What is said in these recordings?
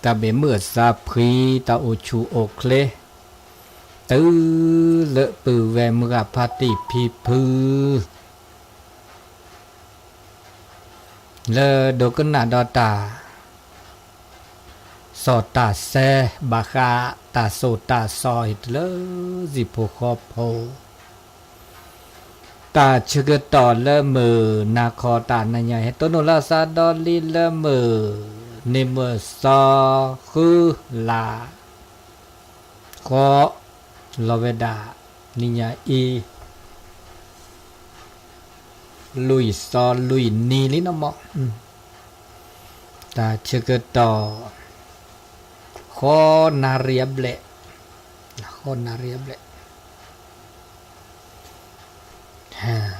တၢ်ဘၣ်မုာ်အသးဖှံ, တၢ်အိၣ်ဆူၣ်အိၣ်ချ့, တုၤလၢပုၢ်ဝဲၢ်မုၢ်ဂၤဖါတံၢ်ဖံဖု လၢဒိကနၣ်ဒီးတၢ် စီၣ်တၢ်ဆဲ ဘၣ်ဃးတၢ်သိၣ်တၢ်သီ ဟ့ၣ်တလၢစံၣ်ဖိဃီဖိ, တၢ်ဆၢကတီၢ်လၢမုၢ်နၤခီတၢ်နံၤညါ ဟဲတိၢ်နီၣ်လီၤသးဒီးလံလၢမုၢ် နံၤမုၢ်သီ ဃုလါ ဃီ လီၤဝဲဒၣ် နံၤညါအံၤ လွံၢ်သီလွံၢ်နံၤလံနီၤမး, တၢ်ဆၢကတီၢ် ဃီနၣ်ရံၣ်အဘျဲၣ်, ဃီနၣ်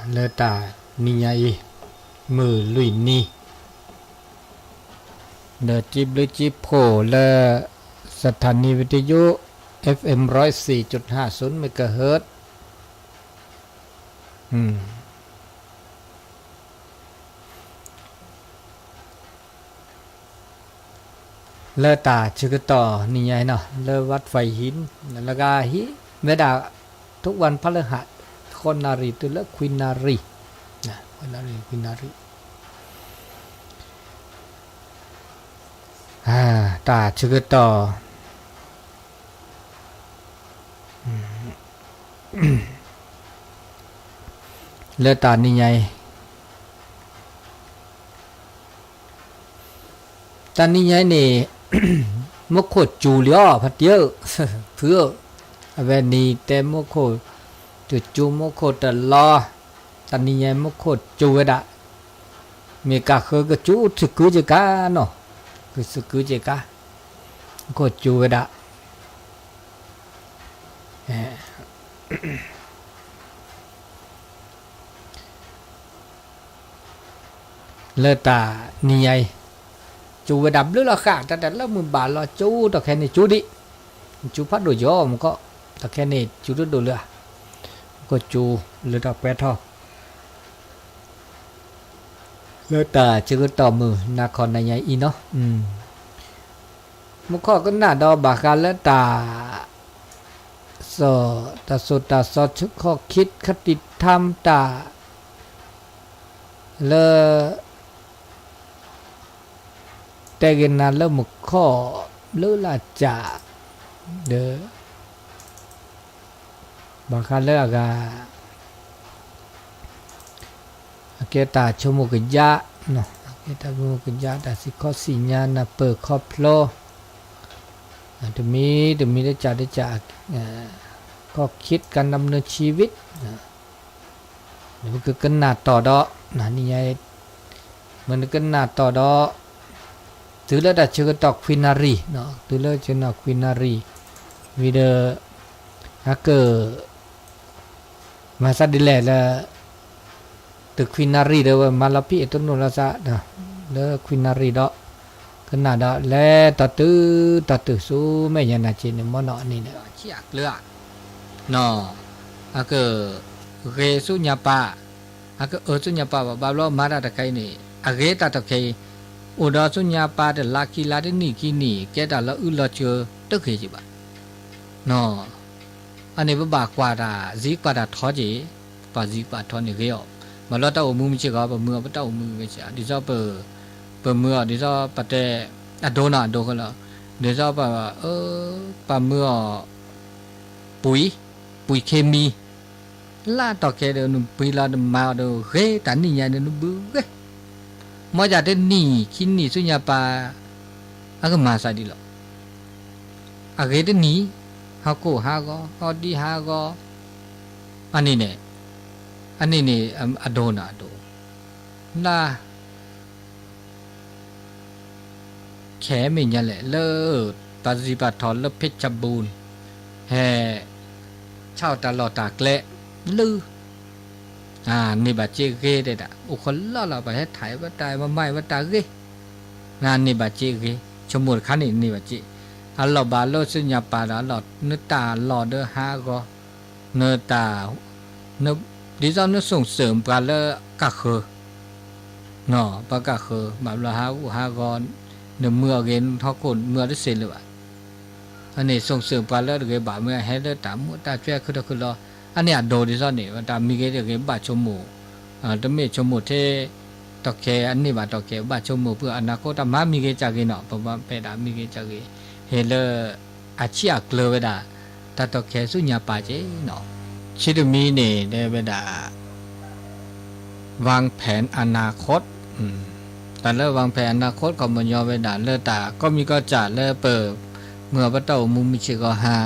ရံၣ်အဘျဲၣ် လၢတၢ်နံၤညါအံၤ မုၢ်လွံၢ်နံၤ ဒီးစံးဘျုးစံးဖှိၣ်လၢ สถานีวิทยุ เอฟเอ็ม ร้อยสี่จุดห้าศูนย์ เมกะเฮิรตซ์ လၢတၢ်ဆၢကတီၢ်နံၤညါအံၤနီၤ လၢ วัดไฟหิน လၢကဟံးဝဲဒၣ် ทุกวันพฤหัส ဃိးနၣ်ရံၣ်တုၤလၢခွံနၣ်ရံၣ်, ခွံနၣ်ရံၣ် ခွံနၣ်ရံၣ် တၢ်ဆၢကတီၢ် လၢတၢ်နံၤညါအံၤ တၢ်နံၤညါအံၤန့ၣ် မူခိၣ်စူၤလံအီၤ ဖါတံၢ်ဧၢ, ဖုဧၢ, အဝဲနံၤတဲမူခိၣ် တစူၤမူခိၣ်တလီၤ, တၢ်နံၤညါအံၤမူခိၣ်စူၤဝဲဒၣ်, မ့ၢ်ကးဃၢကစူၤ အိၣ်သကုၤက့ၤကါနီၤ, ကသကုၤက့ၤကါ, မူခိၣ်စူၤဝဲဒၣ် လၢတၢ်နံၤညါအံၤ စူၤဝဲဒၣ်ဘျုးလီၤဃာ် တၢ်တၢ်လၢမုၢ်ဘၣ်လီၤ စူၤတၢ်ခဲန့ၣ်စူၤဒံး, စူၤဖးဒိၣ်ယီၤမူကီၢ်, တၢ်ခဲန့ၣ် စူၤတဒိၣ်လၢၤဧါ, ကစူၤလၢတၢ်ပှဲၤထီၣ် လၢတၢ်ဆၢကတီၢ်မုၢ်နၤခီနံၤညါအံၤနီၤ, မူခိၣ်ကနၣ်ဒီးဘၣ်ဃးလၢတၢ် စီၤ တၢ်သိၣ်တၢ်သီ ခီၣ်ခံခီၣ်တံၢ်ထါမတၢ် လၢ တဲဂ့ၤနၤလၢမူခိၣ် ဘျုးလၢ်စၢ် ဒီး ဘၣ်ဃးလၢအဂၤ အကဲတၢ်ဆိကမိၣ်ကယၢ်, အကဲတၢ်ဆိကမိၣ်ကယၢ် တၢ်စံးခီၣ်စံးညါ နၢ်ပၢၢ်ခီဖျိ တမံၤတမံၤ တကးတကး ข้อคิดการดำเนินชีวิต ပကကနၣ်တီၢ်ဒီး နံၤညါ မ့ၢ်နကနၣ်တီၢ်ဒီး တုၤလၢတၢ်ဆၢကတီၢ်ခွံနၣ်ရံၣ်, တုၤလၢဆၢကတီၢ်ခွံနၣ်ရံၣ် ဝံၤဒီး အက မၤသးဒ်လဲၣ်လၢ တုၤခွံနၣ်ရံၣ်ဒီး ဝဲမၤလီၤဖံးအတိၢ်နီၣ်လီၤသး လၢခွံနၣ်ရံၣ်ဒီး ကနၣ်ဒီးလဲၤတီၢ်တုၤ တီၢ်တုၤဆူမဲာ်ညါနၤက့န့ၣ် မ်နီၢ်အန့ၣ်ဒီး ဆံးအကျၢၤဧါ နီၢ် အက ဂ့ၤဆူညါပၢ်, အကအၢဆူညါပၢ်ဘၣ် ဘၣ်ဘျီမၤတၢ်တခါအံၤန့ၣ် အဂ့ၤတၢ်တခါအံၤ အိၣ်ဒီးဆူညါပၢ်တလါခံလါတနံၣ်ခံနံၣ် ကဲတၢ်လီၤအုၣ်လီၤစၢၤတဂ့ၤက့ၤဘၣ် နီၢ် အန့ၣ်ပဘၣ်ကွၢ်တၢ် စံးကွၢ်တၢ်ထီက့ၤ, ပှၤစံးကွၢ်ထီန့ၣ်ဂ့ၤအီၤ, ဘၣ်လီၤတၢ်အိၣ်မူမ့ၢ်စ့ၢ်ကီး ပမုာ်အီၤ ပတၢ်အိၣ်မူမ့ၢ်စ့ၢ်ကီး ဒ်သိးပ ပမုာ်အီၤ ဒ်သိးပတဲ အဒိနီၢ် အဒိဃီလီၤ, ဒ်သိးပ ပမုာ်အီၤ ပှံၤ ပှံၤခ့မံ လၢတီၢ်ခဲဒီး နပှံၤလီၤနမၤအီၤဒီး ဂ့ၤတၢ်နံၣ်ညါဒီး နဘုဂ့ၤ, မ်ယၤတနံၣ်ခံနံၣ်ဆူညါပၢ် အကမၤသးဒ်လီၤ အဂ့ၤတနံၣ် ဟီၣ်ခိၣ်ဟးဂီၤ ဟီၣ်ဒံဟးဂီၤ, အန့ၣ်န့ၣ် အန့ၣ်န့ၣ် အဒိနၤအဒိ လၢ ခဲမ့ၢ်ညါလဲၣ် လၢ ပှၤစံးပှၤထီၣ်လၢ เพชรบูรณ์ ဟဲ ဆါအီၣ်တၢ်လီၢ်တၢ်ကျဲ လၢ န့ၢ်ဘၣ်စ့ဂ့ၤတဲဒၣ် အိၣ်ခိးလီၢ်လီၤ ပှၤဟဲထံၣ်ဝဲတၢ် မၤမၤဝဲတၢ်ဂ့ၤ, န့ၢ်ဘၣ်စ့ဂ့ၤ ဆိကမိၣ်တခါန့ၣ် န့ၢ်ဘၣ်စ့, အလီၢ်ဘၣ်လၢဆူညါပၢ်ဒီး အလီၢ် နတၢ်လီၢ်ဒီးဟးဂီၤ နတၢ် ဒ်သိးနဆိၣ်စၢၣ်ပှၤလၢကၢ်ဃၢၤ ပှၤကၢ်ဃၢၤ ဘၣ်ဘျီဟးဂူာ်ဟးဂီၤ နမုာ်အီၤဂ့ၤ နထီခိၣ်မုာ်အီၤတစ့လၢၤဘၣ်. အန့ၣ် ဆိၣ်စၢၣ်ပှၤလၢတဂ့ၤဘၣ်မ့ၢ်ဟဲလၢတၢ်မူတၢ်ကျဲခုထီခုလီၤ. အန့ၣ်အဒိဒ်သိးန့ၣ် တၢ်မံၤဂ့ၤတဂ့ၤဘၣ်ဆိကမိၣ်, တမ့ၢ်ဆိကမိၣ်ထဲ တီၢ်ခဲအန့ၢ်ဘၣ်တီၢ်ခဲ ဘၣ်ဆိကမိၣ်ပှၤအနၢ်ခိတၢ်မၤမံၤဂ့ၤကၢ်ဂ့ၤနီၤ ပဘၣ်ပဲဒၣ်မံၤဂ့ၤကၢ်ဂ့ၤ ဟ့ၣ်လၢ အဆံးအကျၢၤဝဲဒၣ် တၢ်တီၢ်ခဲဆူညါပၤက့နီၤ. ဆံတမံၤန့ၣ် တဲဝဲဒၣ် วางแผนอนาคต တၢ်လၢ วางแผนอนาคต ခီပညီဝဲဒၣ်လၢတၢ်ကိးမံၤကိးစၢ်လၢပ မုၢ်အပတီၢ်အိၣ်မူမုၢ်ဆ့ၣ်ဂီၤဟါ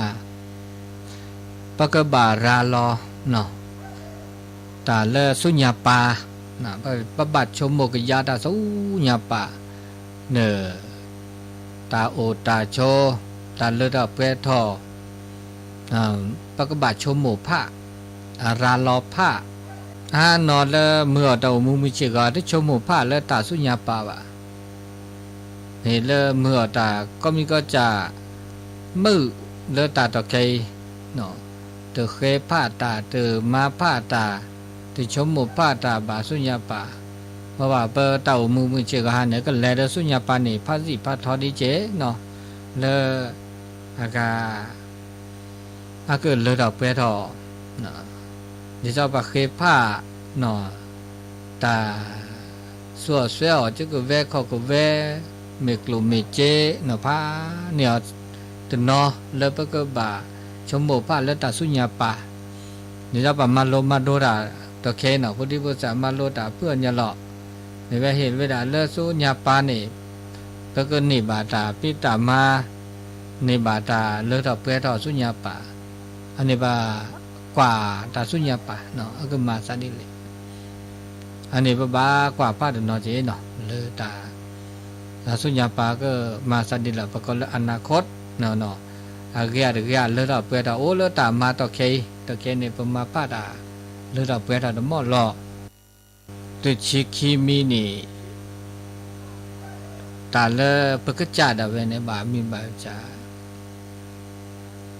ပကဘၣ်ရၤလီၤ တၢ်လၢဆူညါပၤ, ပဘၣ်ဆိကမိၣ်ကယၤတၢ်ဆူညါပၤ န့ၣ် တၢ်အိၣ်တၢ်ဆိး တၢ်လၢထီၣ်ပှဲၤထီၣ် ပကဘၣ်ဆိကမိၣ်ဖး အရၤလီၤဖး, အနီၢ်လၢမုၢ်အီၣ်တၢ်အိၣ်မူမုၢ်ဆ့ၣ်ဂီၤ တဆိကမိၣ်ဖးလၢတၢ်ဆူညါပၤဘၣ်. မ့ၢ်လၢမုၢ်အီၣ်တၢ်ကိးမံၤကိးစၢ် မုာ်လၢတၢ်တီၢ်ခဲအံၤ တဃဲဖးတၢ် တမၤဖးတၢ် တဆိကမိၣ်ဖးတၢ်ဘၣ်ဆူညါပၤ, ဘၣ်ဘၣ်ပတၢ်အိၣ်မူမုၢ်ဆ့ၣ်ဂီၤဟါန့ၣ် ကလဲၤဒီးဆူညါပၤန့ၣ် ဖးစံၣ်ဖးထီဒ်ကဲနီၤ လၢ အဂၤ အကလၢထီၣ်ပှဲၤထီၣ် ဒ်သိးပဃ့ဖး တၢ် စူးအီၣ်စွဲအီၣ် ကကဝဲခီၣ်ကဝဲ မ့ၢ်ကျိၣ်မ့ၢ်စ့နီၤ ဖးန့ၢ်အီၤတနီၤလၢပကဘၣ်ဆိကမိၣ်ဖးလၢတၢ်ဆူညါပၤ, ဒ်သိးပမၤလိမၤဒိတၢ်တီၢ်ခဲနီၤ ဖိဒံဖိသၣ်မၤလိတၢ်ဖုၣ်အီၣ်ညါလီၤ. မ့ၢ်ဝဲဟ့ၣ်ဝဲဒၣ်လၢဆူညါပၤန့ၣ် ပကန့ၢ်ဘၣ်တၢ်ဖံးတၢ်မၤ န့ၢ်ဘၣ်တၢ်လၢထီၣ်ပှဲၤထီၣ်ဆူညါပၤ, အန့ၣ်ဘၣ်ကွၢ်တၢ်ဆူညါပၤ အကမၤသးဒ်လဲၣ်, အန့ၣ်ပဘၣ်ကွၢ်ဖးတနီၤက့နီၤ လၢတၢ် တၢ်ဆူညါပၤကမၤသးဒ်လဲၣ် ပကိးလၢ อนาคต အဂ့ၤအတဂ့ၤ လၢထီၣ်ပှဲၤထီၣ်အိၣ်လၢတၢ်မၤတီၢ်ခဲအံၤ တီၢ်ခဲန့ၣ် ပမၤဖးတၢ်လၢထီၣ်ပှဲၤထီၣ်တမီၢ်လီၤ. တဆံခံမံၤန့ၣ် တၢ်လၢပကစၢ်ဒၣ်ဝဲန့ၣ် ဘၣ်မံၤဘၣ်စၢ်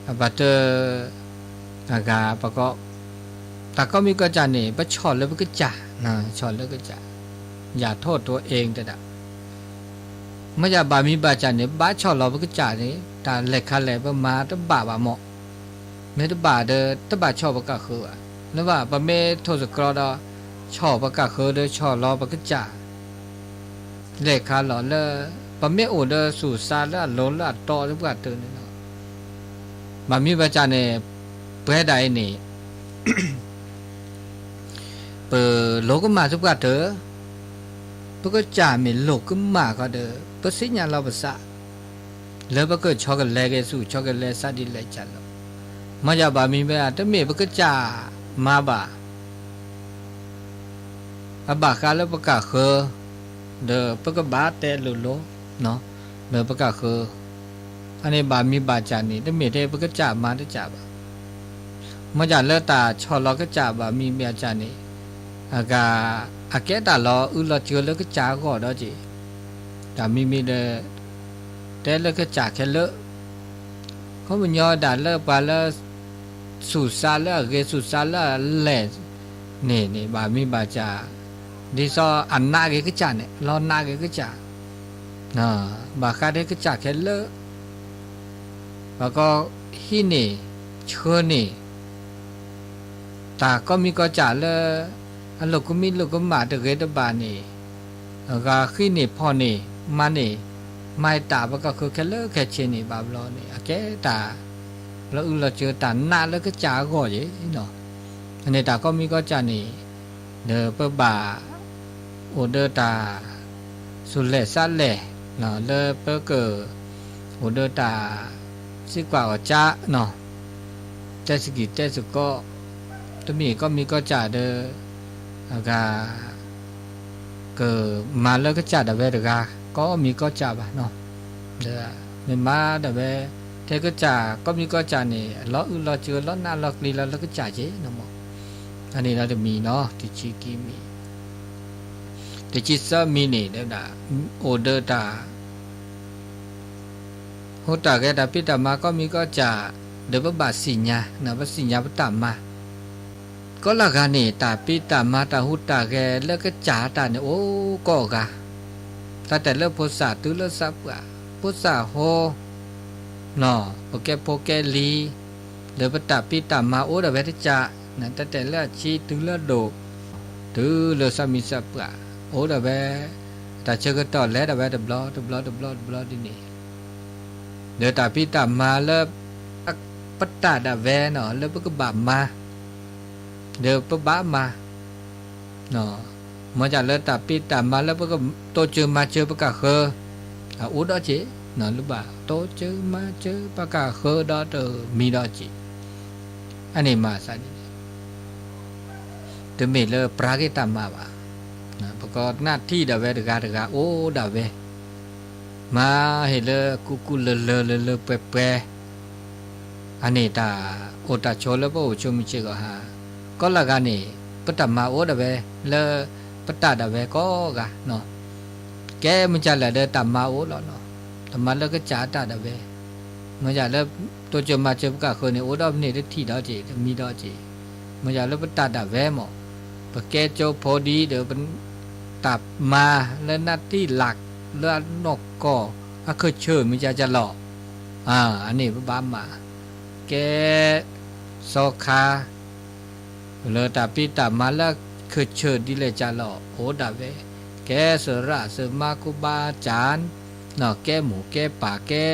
အဘၣ်တၢ် အဂၤပကီး တၢ်ကိးမံၤကိးစၢ်န့ၣ် ပဆီၣ်လၢပကစၢ်, ဆီၣ်လၢကစၢ်, ယၤထိၣ်တိအ့ၣ်တဲဒၣ်, မ့ၢ်ယၤဘၣ်မံၤဘၣ်စၢ်န့ၣ် ဘၣ်ဆီၣ်လီၤပကစၢ်န့ၣ် တၢ်လဲၤခါလဲၣ် ပမၤတဘၣ်ဘၣ်မး, မ့ၢ်တဘၣ်ဒီး တဘၣ်ဆီၣ်ပကၢ်ဃၢဘၣ်, လၢဘၣ် ပမ့ၢ်ထိၣ်သတြီဒီး ဆီၣ်ပကၢ်ဃၢဒီး ဆီၣ်လီၤပကစၢ် လဲၤခါလီၤလၢ ပမ့ၢ်အိၣ်ဒီးဆူၣ်စါလၢအလိၤလၢအတီသပှၢ်တၢၢ်န့ၣ်လီၤ. ဘၣ်မံၤဘၣ်စၢ်န့ၣ် ပဝဲဒၣ်အံၤန့ၣ် ပလိၤကမၣ်သပှၢ်တၢၢ်, ပကစၢ်မ့ၢ်လိၤကမၣ်ဃီဒီး ပသ့ၣ်ညါလီၤပသး လၢပကဆီကလဲၤက့ၤဆူၣ် ဆီကလဲၤစးဒ်လဲၣ်ကၢ်လီၤ. မ့ၢ်ယၤဘၣ်မံၤဘၣ် တမ့ၢ်ပကစၢ်မၤဘၣ် အဘၣ်ဃးလၢပကၢ်ဃၢ, ဒီးပကဘၣ်တဲလိၤလိၤ ဒီးပကၢ်ဃၢ, အန့ၣ်ဘၣ်မံၤဘၣ်စၢ်န့ၣ် တမ့ၢ်ထဲပကစၢ်မၤတကစၢ်ဘၣ်. မ့ၢ်ယၤလၢတၢ်ဆီၣ်လီၤကစၢ်ဘၣ်မံၤဘၣ်စၢ်န့ၣ် အဂၤ အကဲတၢ်လီၤအုၣ်လီၤစၢၤလၢကစၢ်အဂီၢ်ဒီးက့ၤ, တၢ်မံၤမံၤဒီး တဲလၢကစၢ်ခဲလၢာ် ခီပညီဒၣ်လၢပှၤလၢ ဆူၣ်စါလၢအဂ့ၤ ဆူၣ်စါလၢအလဲၢ်န့ၣ်န့ၣ် ဘၣ်မံၤဘၣ်စၢ် ဒ်သိးအနာ်က့ၤကစၢ်န့ၣ် လီၤနာ်က့ၤကစၢ် ဘၣ်ဃးဒီးကစၢ်ခဲလၢာ် ဘၣ်ကီဟံးန့ၢ် ဆှၢန့ၢ် တၢ်ကိးမံၤကိးစၢ်လၢ အလိာ်ကမံလိာ်ကမၣ်တဂ့ၤတဘၣ်န့ၣ် အဂၤဃံးန့ၢ်ဖီၣ်န့ၢ် မၤန့ၢ် မၤတၢ်ပကဃုခဲလၢာ်ခဲဆ့န့ၣ် ဘၣ်ဘျီန့ၣ် အကဲတၢ် လီၤအုၣ်လီၤစၢၤတၢ်နာ်လၢကစၢ်အဂီၢ်ယ့ၣ်နီၤ. အန့ၣ်တၢ်ကိးမံၤကိးစၢ်န့ၣ် ဒီးပဘၣ် အိၣ်ဒီးတၢ် ဆူၣ်လဲၢ်စးလဲၢ် လၢပက အိၣ်ဒီးတၢ် စံးကွၢ်အီၣ်ကၢ တဲစကံၢ်တဲစကီး တမ့ၢ်ကိးမံၤကိးစၢ်ဒီး အဂၤ ကမၤလၢကစၢ်ဒၣ်ဝဲတဂၤ ကိးမံၤကိးစၢ်ဘၣ်နီၤ. ဒီးမ့ၢ်မၤဒၣ်ဝဲ ထဲကစၢ်ကိးမံၤကိးစၢ်န့ၣ် အလီၤအုၣ်လီၤစၢၤလီၤနးလီၤကျံၤလီၤလၢကစၢ်က့နီၤမး. အန့ၣ်ဒီးတမံၤနီၤ တဆံခံမံၤ တဆံသၢမံၤန့ၣ် ဒၣ် အိၣ်ဒီးတၢ် ဟူးတၢ်ဂဲၤတၢ်ဖံးတၢ်မၤကိးမံၤကိးစၢ် ဒီးပဘၣ်သ့ၣ်ညါ ပသ့ၣ်ညါပတၢ်မၤ ကိးလၢဂၤန့ၣ် တၢ်ဖံးတၢ်မၤတၢ်ဟူးတၢ်ဂဲၤလၢကစၢ်တၢ်န့ၣ်အိၣ်ကိးဂၤ တၢ်တဲလၢဖိသၣ်တုၤလၢသးပှၢ်, ဖိသၣ်ဟိ, ပကဲဖိကဲလံၤ, လၢပတၢ်ဖံးတၢ်မၤအိၣ်ဒၣ်ဝဲတကး, တၢ်တဲလၢအဆံတုၤလၢအဒိၣ်, တုၤလၢသးမံသးပှၢ်, အိၣ်ဒၣ်ဝဲ, တၢ်ဆၢကတီၢ်လဲၤဒၣ်ဝဲတဘျီတဘျီတဘျီတဘျီဒ်န့ၣ်, ဒီးတၢ်ဖံးတၢ်မၤလၢ ပတၢ်ဒၣ်ဝဲန့ၣ် လၢပကဘၣ်မၤ ဒီးပဘၣ်မၤ, မ်တၢ်လၢတၢ်ဖံးတၢ်မၤလၢပကတိစၢၤမၤစၢၤပကဃၢၤ, အအိၣ်ဒီးက့ၤ, လၢဘၣ်တိစၢၤမၤစၢၤပကဃၢၤဒီးတမံၤဒီးက့ၤ, အန့ၣ်မၤသးဒ်န့ၣ်, တမ့ၢ်လၢပြၢက့ၤတၢ်မၤဘၣ်, ပကနၣ်ထံၣ်ဒၣ်ဝဲတဂၤတဂၤအိၣ်ဒၣ်ဝဲ မၤဟ့ၣ်လၢကူကူလၢလၢလၢလၢပှဲၤပှဲၤ, အန့ၣ်တၢ်အိၣ်တၢ်ဆိးလၢပအိၣ်ဆိးမုၢ်ဆ့ၣ်ဂီၤဟါ, ကိးလၢဂၤန့ၣ်, ပတၢ်မၤအိၣ်ဒၣ်ဝဲ, လၢပတၢ်ဒၣ်ဝဲကိးဂၤ, ကဲမ့ၢ်ကလဲၣ်ဒီးတၢ်မၤအိၣ်လီၤ, တၢ်မၤလၢကစၢ်အတၢ်ဒၣ်ဝဲ, မ့ၢ်ယၤလၢတိစၢၤမၤစၢၤပကဃၢၤန့ၣ် အိၣ်ဒီးပန့ၢ်တထံၣ်ဒီးက့ၤ တမံၤဒီးက့ၤ, မ့ၢ်ယၤလၢပတၢ်ဒၣ်ဝဲမ့ၢ်, ပကဲကၠိဖိဒ်ဒီး တၢ်မၤလၢနၢ်တံၢ်လၢ်လၢအနီၢ်ကီၢ်အခၢၣ်ဆၢမ့ၢ်ကကလီၤ, အန့ၣ်ပဘၣ်မၤ, ကဲစီၤခါ, လၢတၢ်ဖံးတၢ်မၤလၢခၢၣ်ဆၢဒ်လဲၣ်ကလီၤအိၣ်ဒၣ်ဝဲ, ကဲစရၣ်စမါကူဘါစၢ်, ကဲမိၢ်ကဲပၢ်ကဲ,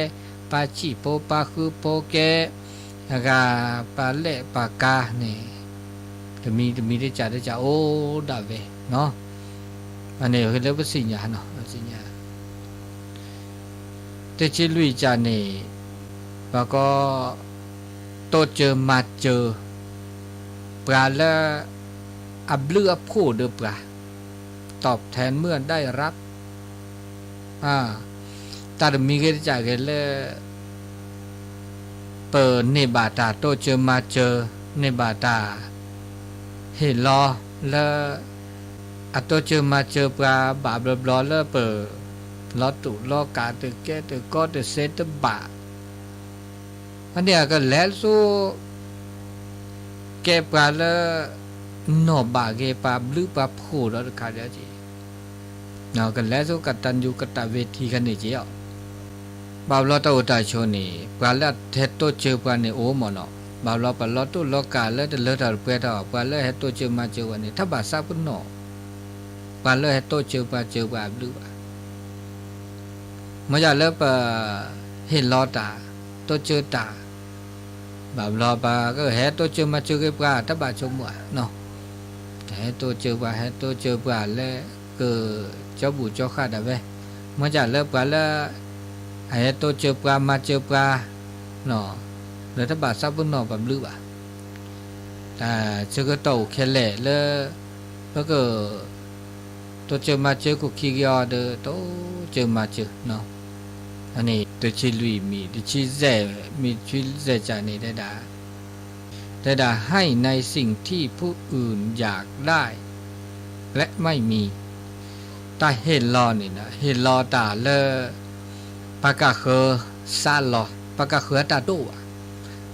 ပှၤဆံၣ်ဖိပှၤဃုဖိကဲ, အဂၤပှၤလဲၣ်ပှၤကၤန့ၣ်, တမံၤတမံၤတကးတကးအိၣ်ဒၣ်ဝဲ, အန့ၣ်လၢပသ့ၣ်ညါ, သ့ၣ်ညါ တဆံလွံၢ်ကန့ၣ်, ပှၤကီ, တိစၢၤမၤစၢၤ, ပှၤလၢ, အဘျုးအဖှိၣ်ဒီးပှၤ, ตอบแทนเมื่อได้รับ, တၢ်တမံၤဂ့ၤတကးဂ့ၤလၢ ပန့ၢ်ဘၣ်တၢ်တိစၢၤမၤစၢၤ, န့ၢ်ဘၣ်တၢ်, ဟ့ၣ်လီၤလၢ, အတိစၢၤမၤစၢၤပှၤဘၣ်ဘျီဘျီလၢပ, လီၤတူာ်လီၤကာ်တကဲတကီတစဲတဘၣ်, အန့ၣ်အကလဲၤဆူ, ကဲပှၤလၢ, နီၢ်ဘၣ်ဂ့ၤပှၤဘျုးပှၤဖှိၣ်ဒီးတခါဒီးက့ၤ ကလဲၤဆူကတၢ်ယူၤကတၢ်ဝ့ၤထံးခါန့ၣ်က့ၤအီၤ, ဘၣ်ဘျီတၢ်အိၣ်တၢ်ဆိးန့ၣ် ပှၤလၢအဟဲတိစၢၤပှၤန့ၣ်အိၣ်မ့ၢ်နီၤ, ဘၣ်ဘျီပှၤလီၤတူာ်လီၤကာ်လၢတလၢထီၣ်တပှဲၤထီၣ် ပှၤလၢဟဲတိစၢၤမၤစၢၤပှၤန့ၣ် တၢ်ဘၣ်သးပနီၣ်, ပှၤလၢဟဲတိစၢၤပှၤစၢၤပှၤအဘျုးဘၣ် မ့ၢ်ယၤလၢပ, ဟ့ၣ်လီၤတၢ်, တိစၢၤတၢ်, ဘၣ်ဘျီပှၤကဟဲတိစၢၤမၤစၢၤဂ့ၤပှၤ တၢ်ဘၣ်ဆိကမိၣ်ဧါ, ဟဲတိစၢၤပှၤ ဟဲတိစၢၤပှၤလၢ, က, ကၠီဘူၣ်ကၠီဃာ်ဒၣ်ဝဲ, မ့ၢ်ယၤလၢပှၤလၢ, အဟဲတိစၢၤပှၤမၤစၢၤပှၤ, လၢတၢ်ဘၣ်သးပနီၣ်ပှၤဘျုးဘၣ် တၢ်ဆၢကတီၢ်အိၣ်ခဲလၢာ်လၢ, ပက, တိစၢၤမၤစၢၤခိၣ်ခံက့ၤအီၤဒီး တိစၢၤမၤစၢၤ, အန့ၣ်တဆံလွံၢ်မံၤ, တဆံယဲၢ်မံၤ, တဆံယဲၢ်ကန့ၣ်တဲဒၣ်, တဲဒၣ် ให้ในสิ่งที่ผู้อื่นอยากได้และไม่มี, တၢ်ဟ့ၣ်လီၤန့ၣ်, ဟ့ၣ်လီၤတၢ်လၢ, ပှၤကဃၢၤစးလီၤ, ပှၤကဃၢၤအတၢ်တအိၣ်ဘၣ်,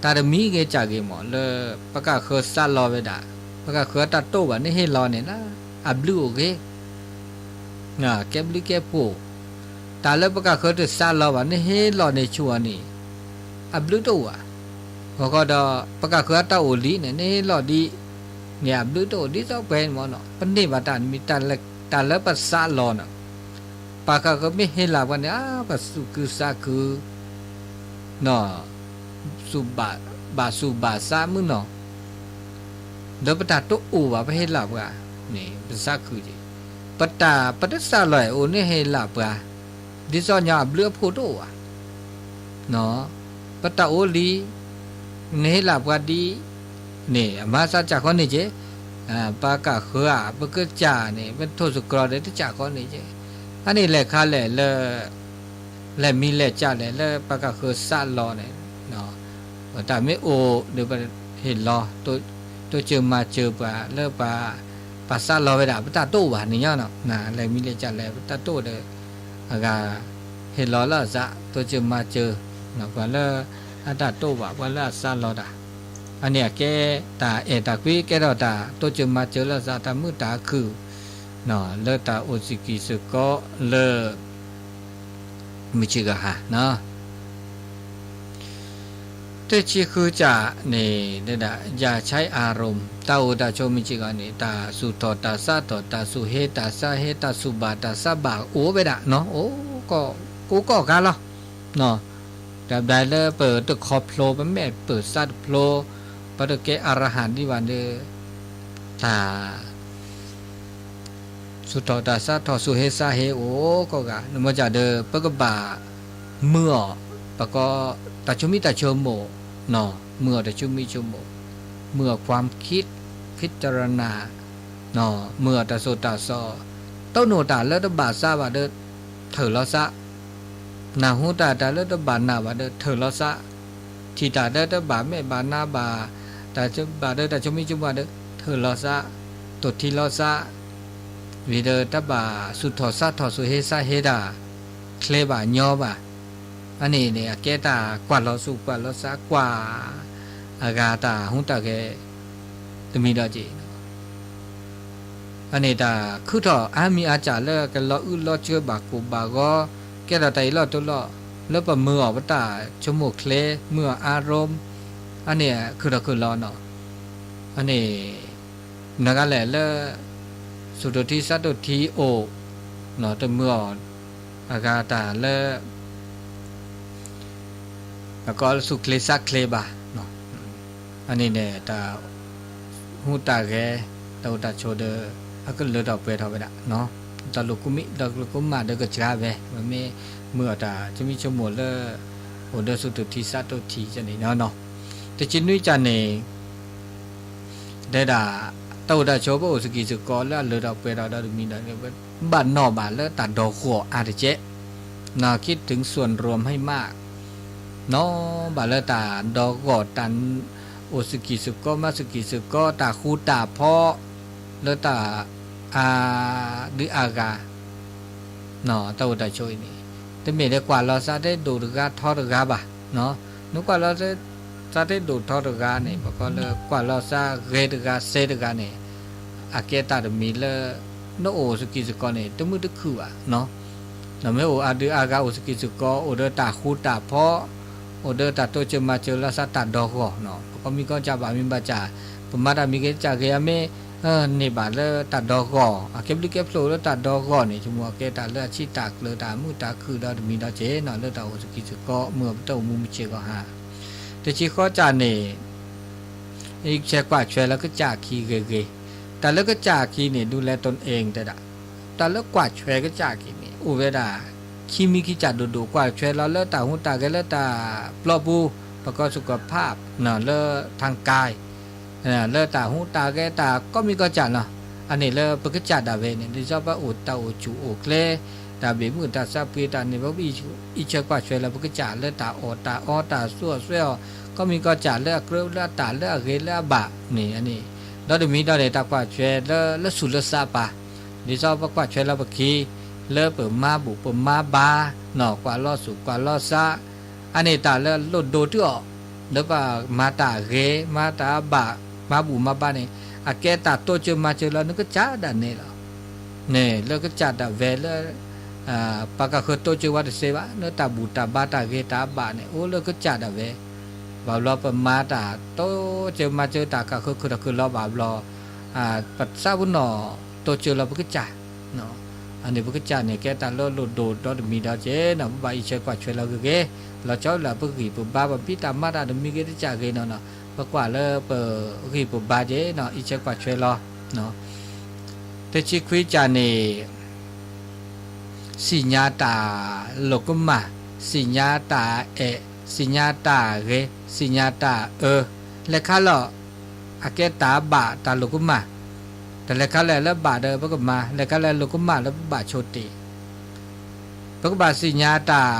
တၢ်တမံၤဂ့ၤကၢ်ဂ့ၤမ့ၢ်လၢ, ပှၤကဃၢၤစးလီၤဝဲဒၣ်, ပှၤကဃၢၤအတၢ်တအိၣ်ဘၣ်န့ၣ်ဟ့ၣ်လီၤန့ၣ်လၢ, အဘျုးအိၣ်ဂ့ၤ ကဲဘျုးကဲဖှိၣ်, တၢ်လၢပှၤကဃၢၤတစးလီၤဘၣ်န့ၣ်ဟ့ၣ်လီၤန့ၣ်ဆူၣ်အီၤန့ၣ်, အဘျုးတအိၣ်ဘၣ်, အဃိဒီး, ပှၤကဃၢၤအတၢ်အိၣ်လံန့ၣ် န့ၣ်ဟ့ၣ်လီၤဒ်, န့ၣ်အဘျုးတအိၣ်ဒ်သိးပှဲၤန့ၣ်မ့ၢ်နီၤ ပန့ၢ်ဘၣ်တၢ်တမံၤ, တၢ်လၢပစးလီၤန့ၣ်, ပှၤကဃၢၤမ့ၢ်ဟ့ၣ်လီၤပှၤန့ၣ် အါ ပသူၣ်ခုသးခု ဘၣ်သူၣ်ဘၣ်သးမုၢ်နီၤ, ဒီးပတၢ်တအိၣ်ဘၣ်ပဟ့ၣ်လီၤပှၤ, န့ၣ်ပသးခုက့ၤ, ပတၢ်ပတစးလီၤအိၣ်န့ၣ်ဟ့ၣ်လီၤပှၤ, ဒ်သိးညီအဘျုးအဖှိၣ်တအိၣ်ဘၣ်, ပတၢ်အိၣ်လံ, နဟ့ၣ်လီၤပှၤဒ်, န့ၣ်အမၤသးစၢ်ဃီန့ၣ်က့ၤ, ပှၤကဃၢၤဧါ ပကစၢ်န့ၣ် ပထိၣ်သတြီၤဒီးတစၢ်ဃီန့ၣ်က့ၤ, အန့ၣ်လဲၤခါလဲၣ်လၢ လဲၤမံၤလဲၤကၢ်လဲၣ်လၢပှၤကဃၢၤစးလီၤန့ၣ်, တၢ်မ့ၢ်အိၣ်ဒီးပဟ့ၣ်လီၤ, တိစၢၤမၤစၢၤပှၤ လၢပှၤ, ပှၤစးလီၤဝဲဒၣ် ပတၢ်တအိၣ်ဘၣ်န့ၣ်ညါ, လဲၤမံၤလဲၤကၢ်လဲၣ် ပတၢ်တအိၣ်ဒီး, အဂၤ, ဟ့ၣ်လီၤလၢအသး တိစၢၤမၤစၢၤ, ပှၤလၢ, အတၢ်တအိၣ်ဘၣ် ပှၤလၢအစးလီၤတၢ်, အန့ၣ်အကဲ, တၢ်အဲၣ်တၢ်ကွံကဲထီၣ်တၢ် တိစၢၤမၤစၢၤလၢအသးတၢ်မုာ်တၢ်ခုၣ်, လၢတၢ်အိၣ်စ့ၢ်ကီးစ့ၢ်ကီးလၢ မုၢ်ဆ့ၣ်ဂီၤဟါ, တဆံဃုကၢ်န့ၣ် ဒ်ဒၣ် อย่าใช้อารมณ์ တၢ်အိၣ်တၢ်ဆိးမုၢ်ဆ့ၣ်ဂီၤန့ၣ် တၢ်စူၢ်ထီၣ်တၢ်စးထီၣ် တၢ်စူၢ်ဟ့တၢ်စးဟ့ တၢ်စူၢ်ဘၣ်တၢ်စးဘၣ် အိၣ်ဝဲဒၣ်နီၤ, အိၣ်ကိးဂၤလီၤ. တဘျီလၢပတခီဖျိ ပမ့ၢ်ပၢၢ်စးတဖျိ ပတကဲအရဟံဒ်ဘၣ်ဒီး တၢ် စူၢ်ထီၣ်တၢ်စးထီၣ် စူၢ်ဟ့စးဟ့အိၣ်ကိးဂၤ နမ့ၢ်ကဒီး ပကဘၣ်မုာ်အီၤ ပကီ တၢ်ဆိမိၣ်တၢ်ဆိကမိၣ်, မုာ်အီၤတၢ်ဆိမိၣ်ဆိကမိၣ်, မုာ်အီၤ ความคิด พิจารณา, မုာ်အီၤတၢ်သိၣ်တၢ်သီ, တိၢ်နီၣ်တၢ်လၢတဘၣ်စးဘၣ်ဒီး ထုးလီၤစး, နၢ်ဟူတၢ်တၢ်လၢတဘၣ်နၢ်ဘၣ်ဒီး ထုးလီၤစး, ထံၣ်တၢ်လၢတဘၣ်မဲာ်ဘၣ်နါဘၣ် တၢ်ဘၣ်ဒီးတၢ်ဆိမိၣ်ဆိကမိၣ်ဒီး ထုးလီၤစး, တိၢ်ထံလီၤစး, ဝံၤဒီးတဘၣ်စူၢ်ထီၣ်စးထီၣ် စူၢ်ဟ့စးဟ့တၢ် ချ့ဘၣ်ညီဘၣ်. အန့ၣ်န့ၣ် အကဲတၢ်ကွၢ်လီၤစူၢ်ကွၢ်လီၤစး ကွၢ်အဂၤတၢ်ဟူးတၢ်ဂဲၤ တမံၤဒီးက့ၤ အန့ၣ်တၢ်ခုထီၣ်အါမံၤအါစှၤလၢကလီၤအုၣ်လီၤစၢဘၣ်ကိၣ်ဘၣ်ဂီၤ ကဲထီၣ်တၢ်အ့ၣ်လိာ်တူၢ်လိာ် လၢပမုာ်အီၤပတၢ်ဆိကမိၣ်ချ့ မုာ်အီၤ อารมณ์ အန့ၣ်ခုထီၣ်ခုလီၤနီၤ. အန့ၣ် နဂၤလဲၣ်လၢ စူၢ်တိၢ်ထံစးတိၢ်ထံအိၣ် တမုာ်အီၤအဂၤတၢ်လၢ အကီလၢစူၢ်ချ့စးချ့ဘၣ်. အန့ၣ်န့ၣ် တၢ်ဟူးတၢ်ဂဲၤ တၢ်အိၣ်တၢ်ဆိးဒီး အကလၢထီၣ်ပှဲၤထီၣ်ဝဲဒၣ် တၢ်လိာ်ကူမံ တၢ်လိာ်ကူမၣ်ဒီးကစှၤဝဲ မ့မ့ၢ်မုာ်အီၤတၢ်ဆိမိၣ်ဆိကမိၣ်လၢ အိၣ်ဒီးစူၢ်တိၢ်ထံစးတိၢ်ထံန့ၣ်နီၤ. တဆံနွံကၢ်န့ၣ် တဲဒၣ် တၢ်အိၣ်တၢ်ဆိးပအိၣ်စကံးစကီးလၢအလၢထီၣ်ပှဲၤထီၣ်ဒီးတမံၤဒီး ဘၣ်နီၣ်ဘၣ်လၢတၢ်ဒီဂီၢ်အါတက့ၢ်, คิดถึงส่วนรวมให้มาก နီၣ်ဘၣ်လၢတၢ်ဒီဂီၢ် တၢ်အိၣ်စကံးစကီး မၤစကံးစကီး တၢ်ဃူတၢ်ဖိး လၢတၢ် အါဒုးအါဂၤ တၢ်အိၣ်တၢ်ဆိးအံၤန့ၣ် တမ့ၢ်လၢကွၢ်လီၤစးထဲဒိၣ်တဂၤထီတဂၤဘၣ်. နကွၢ်လီၤစးထဲဒိၣ်ထီတဂၤန့ၣ် ပကီလၢကွၢ်လီၤစးဂ့ၤတဂၤစဲးတဂၤန့ၣ် အကဲတၢ်တမံၤလၢ နအိၣ်စကံးစကီးန့ၣ် တမုာ်တခုဘၣ်. နမ့ၢ်အိၣ်အါဒုးအါဂၤအိၣ်စကံးစကီး အိၣ်ဒီးတၢ်ဃူတၢ်ဖိး အိၣ်ဒီးတၢ်တိစၢၤမၤစၢၤလၢစးတၢ်ဒီဂီၢ်နီၤ ပကီမံကီၢ်ကၢ်ဘၣ်မ့ၢ်ဘၣ်စၢ် ပမၤတၢ်မံၤဂ့ၤတစၢ်ဂ့ၤအမ့ၢ် န့ၢ်ဘၣ်လၢတၢ်ဒီဂီၢ် အကဲဘျုးကဲဖျိးလၢတၢ်ဒီဂီၢ်န့ၣ် ဆိကမိၣ်အကဲတၢ်လၢအဆံးတၢ်ကျၢၤတၢ်မုာ်တၢ်ခုၣ်ဒီးတမံၤဒီးက့ၤနီၤ လၢတၢ်အိၣ်စကံးစကီး မုာ်အီၤပတၢ်အိၣ်မူမုၢ်ဆ့ၣ်ဂီၤဟါ. တဆံဃိးကၢ်န့ၣ် အံးဆဲးကွၢ်ဆွဲလၢကစၢ်ခံဂ့ၤဂ့ၤ, တၢ်လၢကစၢ်ခံန့ၣ် ဒုးလဲၤတိၢ်အ့ၣ်တဲဒၣ် တၢ်လၢကွၢ်ဆွဲကစၢ်ခံန့ၣ် အိၣ်ဝဲဒၣ် ခံမံၤခံကၢ်ဒိၣ်ဒိၣ် ကွၢ်ဆွဲလီၤလၢတၢ်ဟူးတၢ်ဂဲၤလၢတၢ်ပျီပူၤ ပကီၢ်စကီၤဖး လၢ ทางกาย လၢတၢ်ဟူးတၢ်ဂဲၤတၢ်ကိးမံၤကိးကၢ်လီၤ. အန့ၣ်လၢပကစၢ်ဒၣ်ဝဲန့ၣ် ဒ်သိးပအိၣ်တၢ်အိၣ်ဆူၣ်အိၣ်ချ့ တၢ်ဘၣ်မုာ်တၢ်သးပှ့ၤတၢ်န့ၣ် ပအံးဆဲးကွၢ်ဆွဲလၢပကစၢ်လၢတၢ်အီၣ်တၢ်အီတၢ်သူအီၣ်စွဲအီၣ် ကိးမံၤကိးကၢ်လၢအကြၢးလၢအတၢ်လၢအဂ့ၤလၢအဘၣ်န့ၣ် အန့ၣ် ဒီးတမံၤဒီးန့ၣ် တၢ်ကွၢ်ဆွဲလၢလၢဆူၣ်လၢစးပာ် ဒ်သိးပကွၢ်ဆွဲလီၤပခံ လၢပမၤဘူၣ်ပမၤဘါ ကွၢ်လီၤဆူၣ်ကွၢ်လီၤစး အန့ၣ်တၢ်လၢလိၣ်ဒိၣ်တုၤအီၤ လၢပမၤတၢ်ဂ့ၤ မၤတၢ်ဘၣ် မၤဘူၣ်မၤဘါန့ၣ် အကဲတၢ်တိစၢၤမၤစၢၤလီၤနကစၢ်ဒၣ်နဲလီၤ. န့ၣ် လၢကစၢ်ဒၣ်ဝဲလၢ ပှၤကဃၢၤတိစၢၤဝဲတသ့ဘၣ် လၢတၢ်ဘူၣ်တၢ်ဘါတၢ်ဂ့ၤတၢ်ဘၣ်န့ၣ် အိၣ်လၢကစၢ်ဒၣ်ဝဲ ဘၣ်ဘျီပမၤတၢ်တိစၢၤမၤစၢၤတၢ်ကဃၢၤခုၣ်ထီၣ်ခုၣ်လီၤဘၣ်ဘျီ ပသးပနီၣ်တိစၢၤလီၤပကစၢ် အန့ၣ်ပကစၢ်န့ၣ် ကဲတၢ်လၢလိၣ်ဒိၣ်ဒီတမံၤဒီးက့ၤနီၤ ပဘၣ်အံးဆဲးကွၢ်ဆွဲလီၤဂ့ၤဂ့ၤ လီၤဆီလၢပဂံၢ်ပဘါ ပဖံးတၢ်မၤတၢ်တမံၤဂ့ၤတစၢ်ဂ့ၤနီၤနီၤ ပကွၢ်လၢပဂံၢ်ပဘါက့ၤနီၤ အံးဆဲးကွၢ်ဆွဲလီၤ တဆံခွံကၢ်န့ၣ် သ့ၣ်ညါတၢ်လိာ်ကမၣ်, သ့ၣ်ညါတၢ်အဲၣ်, သ့ၣ်ညါတၢ်ဂ့ၤ, သ့ၣ်ညါတၢ်အၢ, လဲၤခါလီၤ အကဲတၢ်ဘၣ်တၢ်လိာ်ကမၣ်, တၢ်လဲၤခါလၢာ်လၢဘၣ်ဒီးပကမၤ, လဲၤခါလၢာ်လိာ်ကမၣ်လၢပဘၣ်ဆိတ့ၢ်, ပကဘၣ်သ့ၣ်ညါတၢ်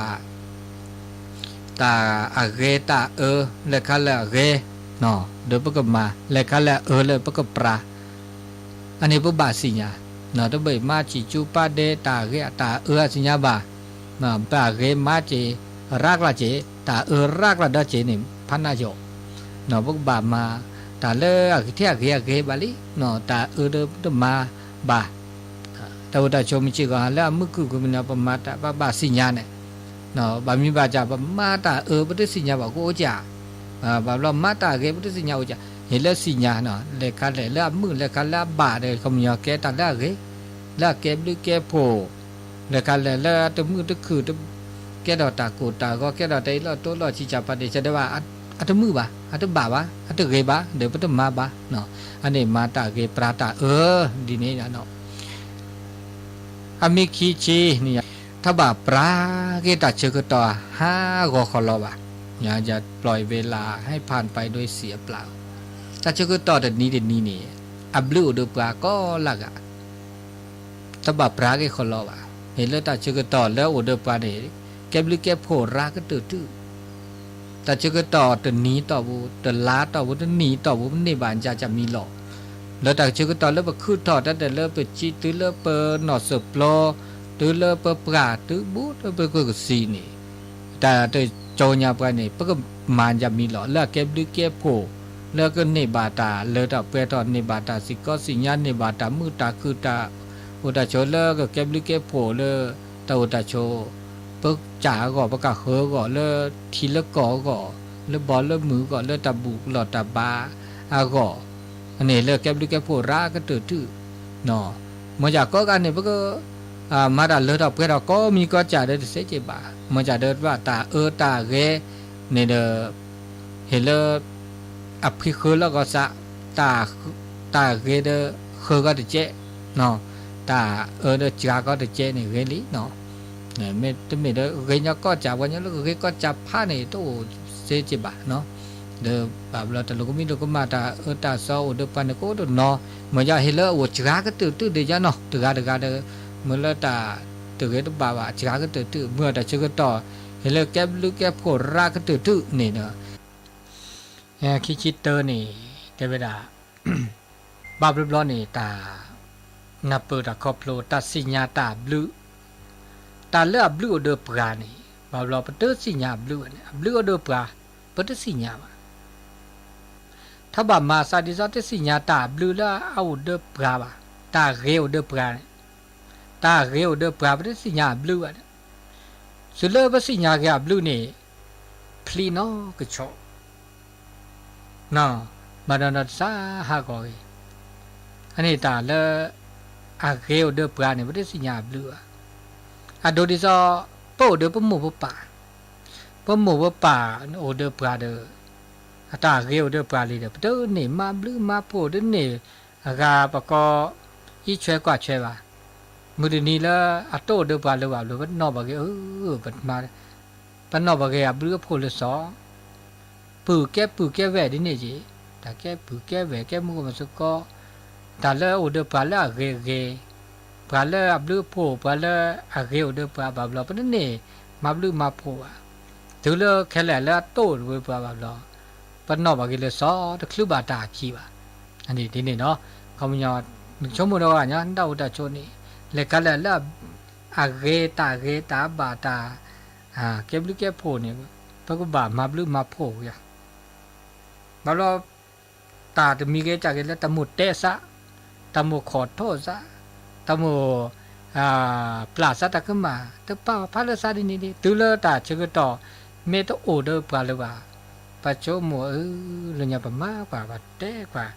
တၢ်အဂ့ၤတၢ်အၢ လဲၤခါလၢာ်အဂ့ၤ ဒီးပကမၤ, လဲၤခါလၢာ်အၢလၢပကပြၤ အန့ၣ်ပဘၣ်သ့ၣ်ညါ, တဘၣ်မၤစံၣ်ကၠူပာ်ဒ့တၢ်ဂ့ၤတၢ်အၢအသ့ၣ်ညါဘၣ်, တၢ်ဂ့ၤမၤစ့ၢ်ရၤကျါစ့ၢ်, တၢ်အၢရၤကျါဒီးစ့ၢ်န့ၣ် ဖးနးယိာ်, ပကဘၣ်မၤ တၢ်လၢအဂ့ၤထဲအဂ့ၤအဂ့ၤဘၣ်လံ, တၢ်အၢဒီးပတမၤဘၣ်, တၢ်အိၣ်တၢ်ဆိးမုၢ်ဆ့ၣ်ဂီၤဟါလၢအမုာ်ခုၣ်ကမုာ်န့ၣ် ပမၤတၢ်ဘၣ်ဘၣ်သ့ၣ်ညါန့ၣ် ဘၣ်မံၤဘၣ်စး ပမၤတၢ်အၢ ပတသ့ၣ်ညါဘၣ်ကအိၣ်ကၢ်, ဘၣ်ဘျီမၤတၢ်ဂ့ၤ ပတသ့ၣ်ညါအိၣ်ကၢ်, ဟ့ၣ်လၢသ့ၣ်ညါ, လဲၤခါလဲၣ်လၢအမုာ် လဲၤခါလၢအဘၣ်ဒီး ခီပညီကဲတၢ်လၢအဂ့ၤ, လၢအကဲဘျုးကဲဖှိၣ်, လဲၤခါလဲၣ်လၢအတမုာ်တခုၣ်, ကဲထီၣ်တၢ်ကိၢ်တၢ်ဂီၤ ကဲထီၣ်တၢ်အ့ၣ်လိာ်တိလိာ် ဆံးစၢ်ပာ်ဒ့ၣ်စၢ်ဒဲးဘၣ်, အတမုာ်ဘၣ် အတဘၣ်ဘၣ် အတဂ့ၤဘၣ်ဒီး ပတမၤဘၣ်, အန့ၣ်မၤတၢ်ဂ့ၤ ပြၤတၢ်အၢ ဒ်န့ၣ် အမ့ၢ်ခံဆံန့ၣ်, ထီၣ်ဘၣ်ပြၤက့ၤတၢ်ဆၢကတီၢ်ဟးဂီၤဃီလီၤဘၣ်, ယပျီၢ်အဝဲလၢ ဟဲဖးပာ်ဒိစံးအပျး, တၢ်ဆၢကတီၢ်တနံၤတနံၤန့ၣ် အဘျုးအိၣ်ဒီးပြၤကိးလၢဂၤ, ထီၣ်ဘၣ်ပြၤက့ၤဃီလီၤဘၣ်, မ့ၢ်လၢတၢ်ဆၢကတီၢ်လၢအိၣ်ဒီးပြၤန့ၣ် ကဲဘျုးကဲဖှိၣ်ရၤကတၢၢ်တုၤ တၢ်ဆၢကတီၢ်တနံၤတီၢ်ပူၤ တလါတီၢ်ပူၤ တနံၣ်တီၢ်ပူၤ ပန့ၢ်ဘၣ်ကၢ်ကၢ်မံၤလီၤ, လၢတၢ်ဆၢကတီၢ်လၢပခုထီၣ်တၢ်ဒဲးလၢပစံး တုၤလၢပနီၢ်စၢၣ်ပျီ တုၤလၢပပှၢ် တုၤဘူးလၢပကစံးန့ၣ်, တၢ်တကီညါပှၤန့ၣ် ပကမၤကၢ်မံၤလီၤ လၢအကဲဘျုးကဲဖှိၣ်, လၢကန့ၢ်ဘၣ်တၢ်လၢတၢ်ပှဲၤထီၣ် န့ၢ်ဘၣ်တၢ်စံၣ်ကီးစံၣ်ညါ န့ၢ်ဘၣ်တၢ်မုာ်တၢ်ခုၣ် တၢ်အိၣ်တၢ်ဆိးလၢကကဲဘျုးကဲဖှိၣ်လၢ တၢ်အိၣ်တၢ်ဆိး ပကစၢ်အဂီၢ် ပကဃၢၤအဂီၢ် လၢထံလၢကီၢ်အဂီၢ် လၢဘီလၢမုၢ်အဂီၢ် လၢတၢ်ဘူၣ်လီၢ်တၢ်ဘါအဂီၢ်, န့ၣ်လၢကဲဘျုးကဲဖှိၣ်ရၤကတၢၢ်တုၤ, မ့ၢ်ယၤကိးဂၤန့ၣ် ပက မၤတၢ်လၢထီၣ်ပှဲၤထီၣ်ကိးမံၤကိးကၢ်ဒီးတသ့က့ၤဘၣ်, မ့ၢ်ယၤဒီးဘၣ်တၢ်အၢတၢ်ဂဲၤန့ၣ်ဒီး ဟ့ၣ်လၢ အဖှံဃၢၤလီၤကီးစး, တၢ်ဂ့ၤဒီးဃၢၤကီးတကဲး, တၢ်အၢဒီးစှၤကီးတကဲးန့ၣ်ဂ့ၤလံ, မ့တမ့ၢ်ဒီးဂ့ၤညီကီးစး ပှၤညီလၢကဂ့ၤကီးစးဖးန့ၣ် တအိၣ်စ့က့ၤဘၣ်, ဒီးဘၣ်ဘျီတၢ်လိၤကမံၤလိၤကမၣ် တၢ်အၢတၢ်သီအိၣ်ဒီးပှၤန့ၣ် ကအိၣ်တနီၤ, မ့ၢ်ယၤဟ့ၣ်လၢအအိၣ်စှၤကတၢၢ်တုၤဒ်ယၤနီၤ တဂၤတဂၤဒီး မ့ၢ်လၢတၢ်တဂ့ၤတဘၣ်ဘၣ် စှၤကတၢၢ်တုၤ မ့ၢ်အတၢ်ဆၢကတီၢ် ဟ့ၣ်လၢကဲဘျုးကဲဖှိၣ်ရၤကတၢၢ်တုၤန့ၣ်ဒီး ခံဆံတၢန့ၣ် တဲဝဲဒၣ် ဘၣ်ဘျီဘျီန့ၣ် တၢ် နၢ်ပၢၢ်တၢ်ခီဖျိ တၢ်သ့ၣ်ညါတၢ်အဘျုး, တၢ်လၢအဘျုးအိၣ်ဒီးပှၤန့ၣ် ဘၣ်ဘျီပတသ့ၣ်ညါအဘျုးဘၣ်န့ၣ် အဘျုးအိၣ်ဒီးပှၤ ပတသ့ၣ်ညါဘၣ်. ထီၣ်ဘၣ်မၤသးဒ်သိး တသ့ၣ်ညါတၢ်အဘျုးလၢအအိၣ်ဒီးပှၤဘၣ်, တၢ်ဂ့ၤအိၣ်ဒီးပှၤန့ၣ်, တၢ်ဂ့ၤအိၣ်ဒီးပှၤ ပတသ့ၣ်ညါအဘျုးဘၣ်န့ၣ်, တုၤလၢပသ့ၣ်ညါက့ၤအဘျုးန့ၣ် ဖျံးနီၢ်ကဆီး ဘၣ်နီၢ်နီၢ်တစးဟးဂီၤဂ့ၤ, အန့ၣ်တၢ်လၢ အဂ့ၤအိၣ်ဒီးပှၤန့ၣ် ပတသ့ၣ်ညါအဘျုးဘၣ်. အဒိဒ်သိး ပအိၣ်ဒီးပမိၢ်ပပၢ်, ပမိၢ်ပပၢ်အိၣ်ဒီးပှၤဒီး အတၢ်ဂ့ၤအိၣ်ဒီးပှၤလံဒီး ပတန့ၢ်မၤဘျုးမၤဖှိၣ် တန့ၢ်အဂၤပကီ အံးဆွဲကွၢ်ဆွဲဘၣ်. မုၢ်တနံၤလၢအတအိၣ်ဒီးပှၤလၢၤဘၣ်ဘျီ ပနီၣ်ဘၣ်ဂ့ၤ အၢ ပနီၣ်ဘၣ်ဂ့ၤအဘျုးအဖှိၣ်လၢစီၤ ပုၢ်ကဲပုၢ်ကဲဝဲၢ်ဒ်န့ၣ်က့ၤ, တၢ်ကဲပုၢ်ကဲဝဲၢ် ကဲမုၢ်ကမၣ်သကိး, တၢ်လၢအိၣ်ဒီးပှၤလၢအဂ့ၤအဂ့ၤ, ပှၤလၢအဘျုးအဖှိၣ် ပှၤလၢအဂ့ၤအိၣ်ဒီးပှၤဘၣ်ဘျီ ပတန့ၢ်မၤဘျုးမၤဖှိၣ်ဘၣ်. တုၤလၢခဲလၢာ်လၢအတအိၣ်ဒီးပှၤဘၣ်ဘျီ ပနီၣ်ဘၣ်ဂ့ၤလၢစီၤ တချုးဘၣ်တၢ်အခံဘၣ်. ဒ်န့ၣ်နီၤ ခီပညီ နဆိကမိၣ်ဒီးဂၤညါ နတၢ်အိၣ်တၢ်ဆိးန့ၣ် လဲၤခါလၢာ်လၢ အဂ့ၤတၢ်ဂ့ၤတၢ်ဘၣ်တၢ် ကဲဘျုးကဲဖှိၣ်န့ၣ် ပကဘၣ်မၤဘျုးမၤဖှိၣ်ဝဲ ဘၣ်ဘျီ တၢ်တမံၤဂ့ၤတၢ်ဂ့ၤလၢတၢ်မိၣ်တဲသး, တၢ်မိၣ်ခီၣ်ထီၣ်သး, တၢ်မိၣ် ပျၢ်သးတၢ်ကမၣ် တပာ်ဖးလၢသးဒ်န့ၣ်ဒ် တုၤလၢတၢ်ဆၢကတီၢ် မ့ၢ်တအိၣ်ဒီးပှၤလၢၤဘၣ်, ပဆိကမိၣ်အၢ လၢညါပမၤကွၢ် ပတဲကွၢ်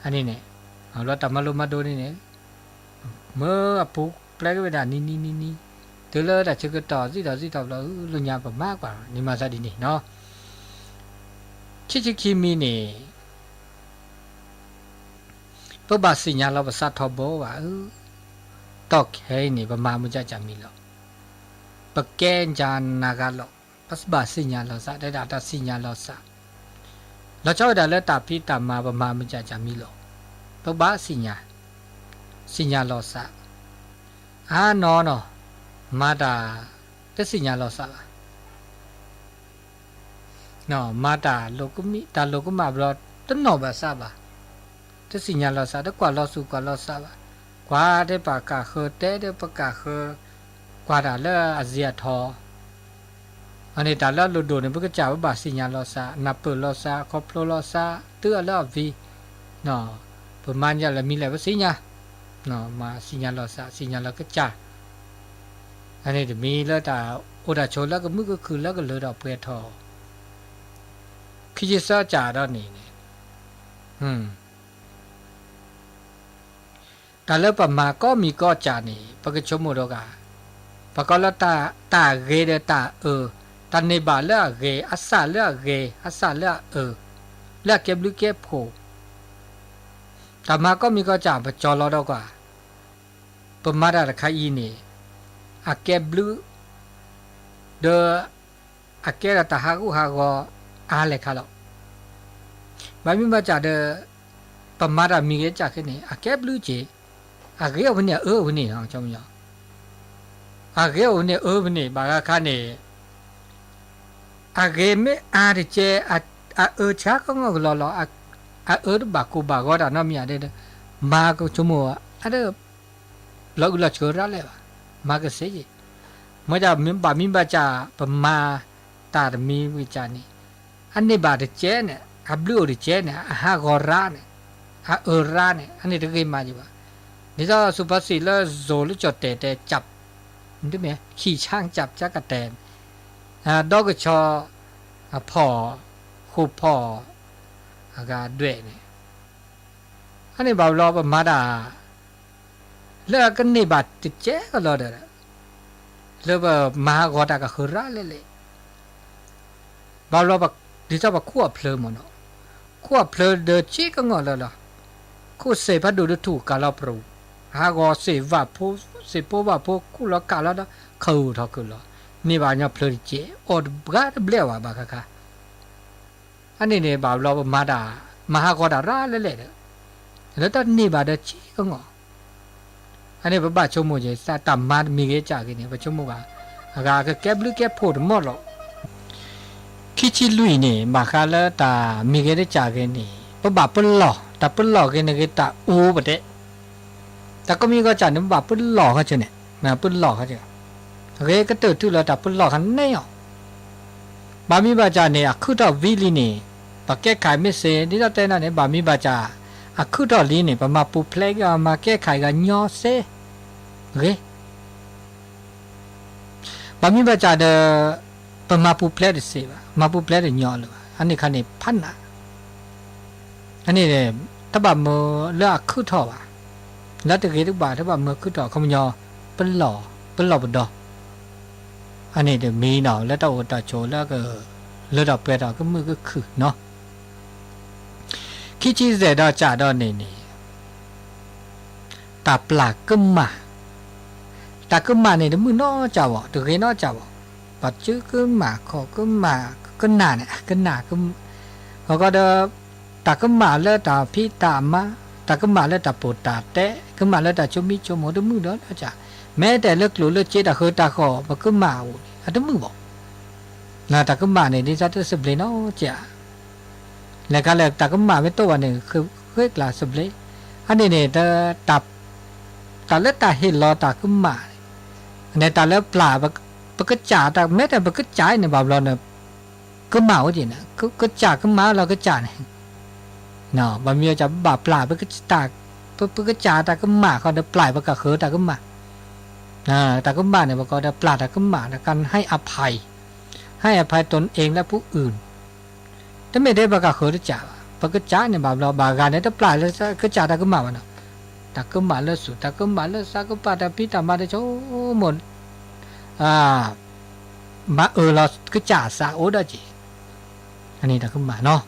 အန့ၣ်န့ၣ် ဘၣ်ဘျီတၢ်မၤလိမၤဒိးန့ၣ်န့ၣ် မၢအပူၤပျဲက့ၤဝဲဒၣ်နံၤနံၤနံၤနံၤ, တုၤလၢတၢ်ဆၢကတီၢ်စံၣ်ထီၣ်စံၣ်ထီၣ်ဘျီ လၢညါပမၤကွၢ် န့ၣ်မၤသးဒ်န့ၣ်နီၤ. ခံဆံခံမံၤန့ၣ် ပဘၣ်သ့ၣ်ညါလီၤပသးထီဘိဘၣ်ဧၢ, တီၢ်ခဲအံၤန့ၣ် ပမၤမုၢ်ကၢ်ကၢ်မံၤလီၤ, ပကဲကၢ်နၤဂၤလီၤ, ပဘၣ်သ့ၣ်ညါလီၤသး တဲဒၣ်တၢ်သ့ၣ်ညါလီၤသး လီၤဆီဝဲဒၣ်လၢတၢ်ဖံးတၢ်မၤ ပမၤမုၢ်ကၢ်ကၢ်မံၤလီၤ, ပဘၣ်သ့ၣ်ညါ, သ့ၣ်ညါလီၤသး, အါနီၢ်နီၢ်, မၤတၢ် တသ့ၣ်ညါလီၤသးဘၣ် မၤတၢ်လိၤကမံ တၢ်လိၤကမၣ်ဘျီ တနီၣ်ဘၣ်သးဘၣ်, တသ့ၣ်ညါလီၤသး တကွၢ်လီၤသူၣ်ကွၢ်လီၤသးဘၣ်, ကွၢ်ဒီးပကးဃၢၤ တဲဒီးပကးဃၢၤ, ကွၢ်တၢ်လၢအစ့အထီ, အန့ၣ်တၢ်လၢအလိၣ်ဒိၣ်န့ၣ် ပကစၢ်ပဘၣ်သ့ၣ်ညါလီၤသး နၢ်ပၢၢ်လီၤသး ခီဖျိလီၤသး တုၤအလၢအဝံၤ, ပမၤညါလၢမံၤလဲၣ် ပသ့ၣ်ညါ, မၤသ့ၣ်ညါလီၤသး သ့ၣ်ညါလီၤကစၢ် အန့ၣ်တမံၤလၢတၢ် အိၣ်တၢ်ဆိးလၢကမုာ်ကခုၣ်လၢကလၢထီၣ်ပှဲၤထီၣ်, ခံဆံသၢကၠးဒီးန့ၣ်န့ၣ် တၢ်လၢပမၤကီမံၤကီကၠးန့ၣ် ပကဆိကမိၣ်ဒီးဂၤ, ပကိးလၢတၢ်ဂ့ၤဒီးတၢ်အၢ, တၢ်န့ၢ်ဘၣ်လၢအဂ့ၤ, အစၢ်လၢအဂ့ၤ, အစၢ်လၢအအၢ, လၢအကဲဘျုးကဲဖှိၣ်, တၢ်မၤကီမံၤကီကၠး ပကၠီလီၤဒီးကွၢ်, ပမၤတၢ်တခါအံၤန့ၣ် အကဲဘျုး ဒီး အကဲဒီးတၢ်ဟးဂူာ်ဟးဂီၤအါလဲၣ်ခါလီၤ. ဘၣ်မ့ၢ်ဘၣ်စးဒီး ပမၤတၢ်မံၤဂ့ၤစးခဲန့ၣ် အကဲဘျုးက့ၤ, အဂ့ၤအိၣ်ဖဲန့ၣ် အအၢအိၣ်ဖဲန့ၣ်, အဂ့ၤအိၣ်ဖဲန့ၣ် အအၢဖဲန့ၣ် ဘၣ်ဃးခါန့ၣ် အဂ့ၤမ့ၢ်အါတကဲ, အအၢဆါကီမီၢ်ကလီလီၤ, အအၢတဘၣ်ကိၢ်ဘၣ်ဂီၤတၢ်နီတမံၤဧါဒီး မၤကဆိကမိၣ်အါဒီး လီၤအုၣ်လီၤဆၢရၤလဲၣ်ဘၣ်, မၤကစ့ယ့ၣ်, မ့ၢ်ဘၣ်မ့ၢ်ဘၣ်စး ပမၤတၢ်တမံၤဝံၤစးန့ၣ် အန့ၢ်ဘၣ်တကဲန့ၣ် အဘျုးအိၣ်တကဲန့ၣ် အဟးဂီၤရၤန့ၣ် အအၢရၤန့ၣ် အန့ၣ်တဂ့ၤမးယံၤဘၣ်. ဒ်သိးစူးဖီစံးလၢ စိၤလၢကၠီၣ်တဲာ်တဲ ကၠး မ့ၢ် ခံဆၣ်ကၠးကၠးကတဲာ်န့ၣ် ဒီကဆီ အဖီၣ် ဃိာ်ဖီၣ် အဂၤဒွဲၣ်န့ၣ် အန့ၣ်ဘၣ်ဘျီပမၤတၢ် လၢအကန့ၢ်ဘၣ်တကဲကလီဒီး လၢပမၤဟးဂီၤတၢ်ကဃၢၤရၤလဲၣ်လဲၣ် ဘၣ်ဘျီ ဒ်သိးပခိၣ်အဖျၢၣ်မ့ၢ်နီၤ, ခိၣ်အဖျၢၣ်ဒီးစ့ကငီၢ်လၢလီၤ, ခိၣ်စ့ၢ်ဖးဒိၣ်တထူၣ်ကးလီၤပြူၤ, ဟးဂီၤစ့ၢ်ဝၣ်ဖိ, စ့ၢ်ဖိဝၣ်ဖိ ခိၣ်လီၤကးလီၤဒီး ခူၣ်ထီၣ်ခုၣ်လီၤ, န့ၢ်ဘၣ်ညီဖျၢၣ်တကဲ, အီၣ်တဘျီတဘျဲၣ်ဘၣ်ဘၣ်ဃးခါ အန့ၣ်န့ၣ်ဘၣ်ဘျီပမၤတၢ်, မၤဟးဂီၤတၢ်ရၤလဲၣ်လဲၣ်ဒီး, လၢတၢ်န့ၢ်ဘၣ်ဒီးစ့ကငီၢ် အန့ၣ်ပဘၣ်ဆိကမိၣ်က့ၤ တၢ်မၤတမံၤဂ့ၤစးဂ့ၤန့ၣ် ပဆိကမိၣ်ဘၣ်, အဂၤကကဲဘျုးကဲဖှိၣ်တမီၢ်လီၤ. ခံဆံလွံၢ်န့ၣ် ဘၣ်ဃးလၢတၢ်မံၤဂ့ၤတစးဂ့ၤန့ၣ် ပဘၣ်ပလီၢ်, တၢ်ပလီၢ်ဂ့ၤန့ၣ်ဂ့ၤ တၢ်အူပတဲ, တၢ်ကမံၤဂ့ၤစးန့ၣ် ပဘၣ်ပလီၢ်ခီဆၢန့ၣ်, ပလီၢ်ခီဆၢ, ဂ့ၤကတၢၢ်တုၤလၢတၢ်ပလီၢ်ခါန့ၣ်အီၤ ဘၣ်မံၤဘၣ်စးန့ၣ် အခုၣ်ထီၣ်ဝံၤလံန့ၣ် ပကဲခးမ့ၢ်စ့, ဒ်သိးတဲနၤန့ၣ် ဘၣ်မံၤဘၣ်စး အခုၣ်ထီၣ်လံန့ၣ် ပမၤပူၤဖျဲးက့ၤအီၤ မၤကဲခးက့ၤညီစ့, ဂ့ၤ, ဘၣ်မံၤဘၣ်စးဒီး ပမၤပူၤဖျဲးတစ့ဘၣ်, မၤပူၤဖျဲးတညီလၢၤဘၣ်, အန့ၣ်ခါန့ၣ် ဖးနး အန့ၣ် တဘၣ်မၢလၢအခုၣ်ထီၣ်ဘၣ်, လၢတဂ့ၤတဘၣ် တဘၣ်မၢခုၣ်ထီၣ် ခီပညီ ပလီၢ်, ပလီၢ်ပဒီ, အန့ၣ်တမံၤနီၤ လၢတၢ်အိၣ်တၢ်ဆိးလၢက လၢထီၣ်ပှဲၤထီၣ်ကမုာ်ကခုၣ်နီၤ. ခံဆံယဲၢ်ဒီးစးဒီးန့ၣ်န့ၣ် တၢ်ပျၢ်ကမၣ်, တၢ်ကမၣ်န့ၣ် တမုာ်နီတစးဘၣ်, တဂ့ၤနီတစးဘၣ်, ပှၤစုကမၣ် ခီၣ်ကမၣ် ကနၣ်န့ၣ် ကနၣ်, အဃိဒီး တၢ်ကမၣ်လၢတၢ်ဖံးတၢ်မၤ, တၢ်ကမၣ်လၢတၢ်ပိာ်တၢ်တဲ, ကမၣ်လၢတၢ်ဆိမိၣ်ဆိကမိၣ် တမုာ်ဒီးနီတစး, မ့ၢ်တဲလၢကျိၤလၢစ့တၢ်ဃၢတၢ်ဃီၣ် ပကမၣ်အအိၣ်န့ၣ် အတမုာ်ဘၣ်. တၢ်ကမၣ်န့ၣ် ဒ်သိးတစဘျ့နီတစး လဲၤခါလဲၣ် တၢ်ကမၣ်မ့ၢ်တအိၣ်ဘၣ်န့ၣ် ဃ့ကျါစဘျ့, အန့ၣ်န့ၣ် တၢ်လၢတၢ်ဟ့ၣ်လီၤတၢ်ကမၣ်န့ၣ် တၢ်လၢပျၢ် ပကစၢ်တၢ် မ့ၢ်တဲပကစၢ်အံၤန့ၣ် ဘၣ်ဘျီန့ၣ် ကမၣ်အိၣ်က့ၤန့ၣ် ကစၢ်ကမၣ်လီၤကစၢ်န့ၣ် ဘၣ်မ့ၢ်ကဘၣ်ပျၢ် ပကစၢ်တၢ်ကမၣ်ဃီဒီးပျၢ်ပကဃၢတၢ်ကမၣ်, တၢ်ကမၣ်န့ၣ် ပကိးဒီးပျၢ်တၢ်ကမၣ် การให้อภัย ให้อภัยตนเองและผู้อื่น တမ့ၢ်ထဲပကဃၢတစၢ်ဘၣ်, ပကစၢ်န့ၣ်ဘၣ်ဘျီ ဘၣ်ဂၤန့ၣ် တပျၢ်လၢကစၢ်တၢ်ကမၣ်ဘၣ်နီၤ, တၢ်ကမၣ်လၢစူၢ် တၢ်ကမၣ်လၢသးကပၤ တၢ်ဖံးတၢ်မၤတဆိကမိၣ် မၤအၢၣ်လီၤကစၢ်သးအိၣ်ဒီးက့ၤ, အန့ၣ်တၢ်ကမၣ်နီၤ,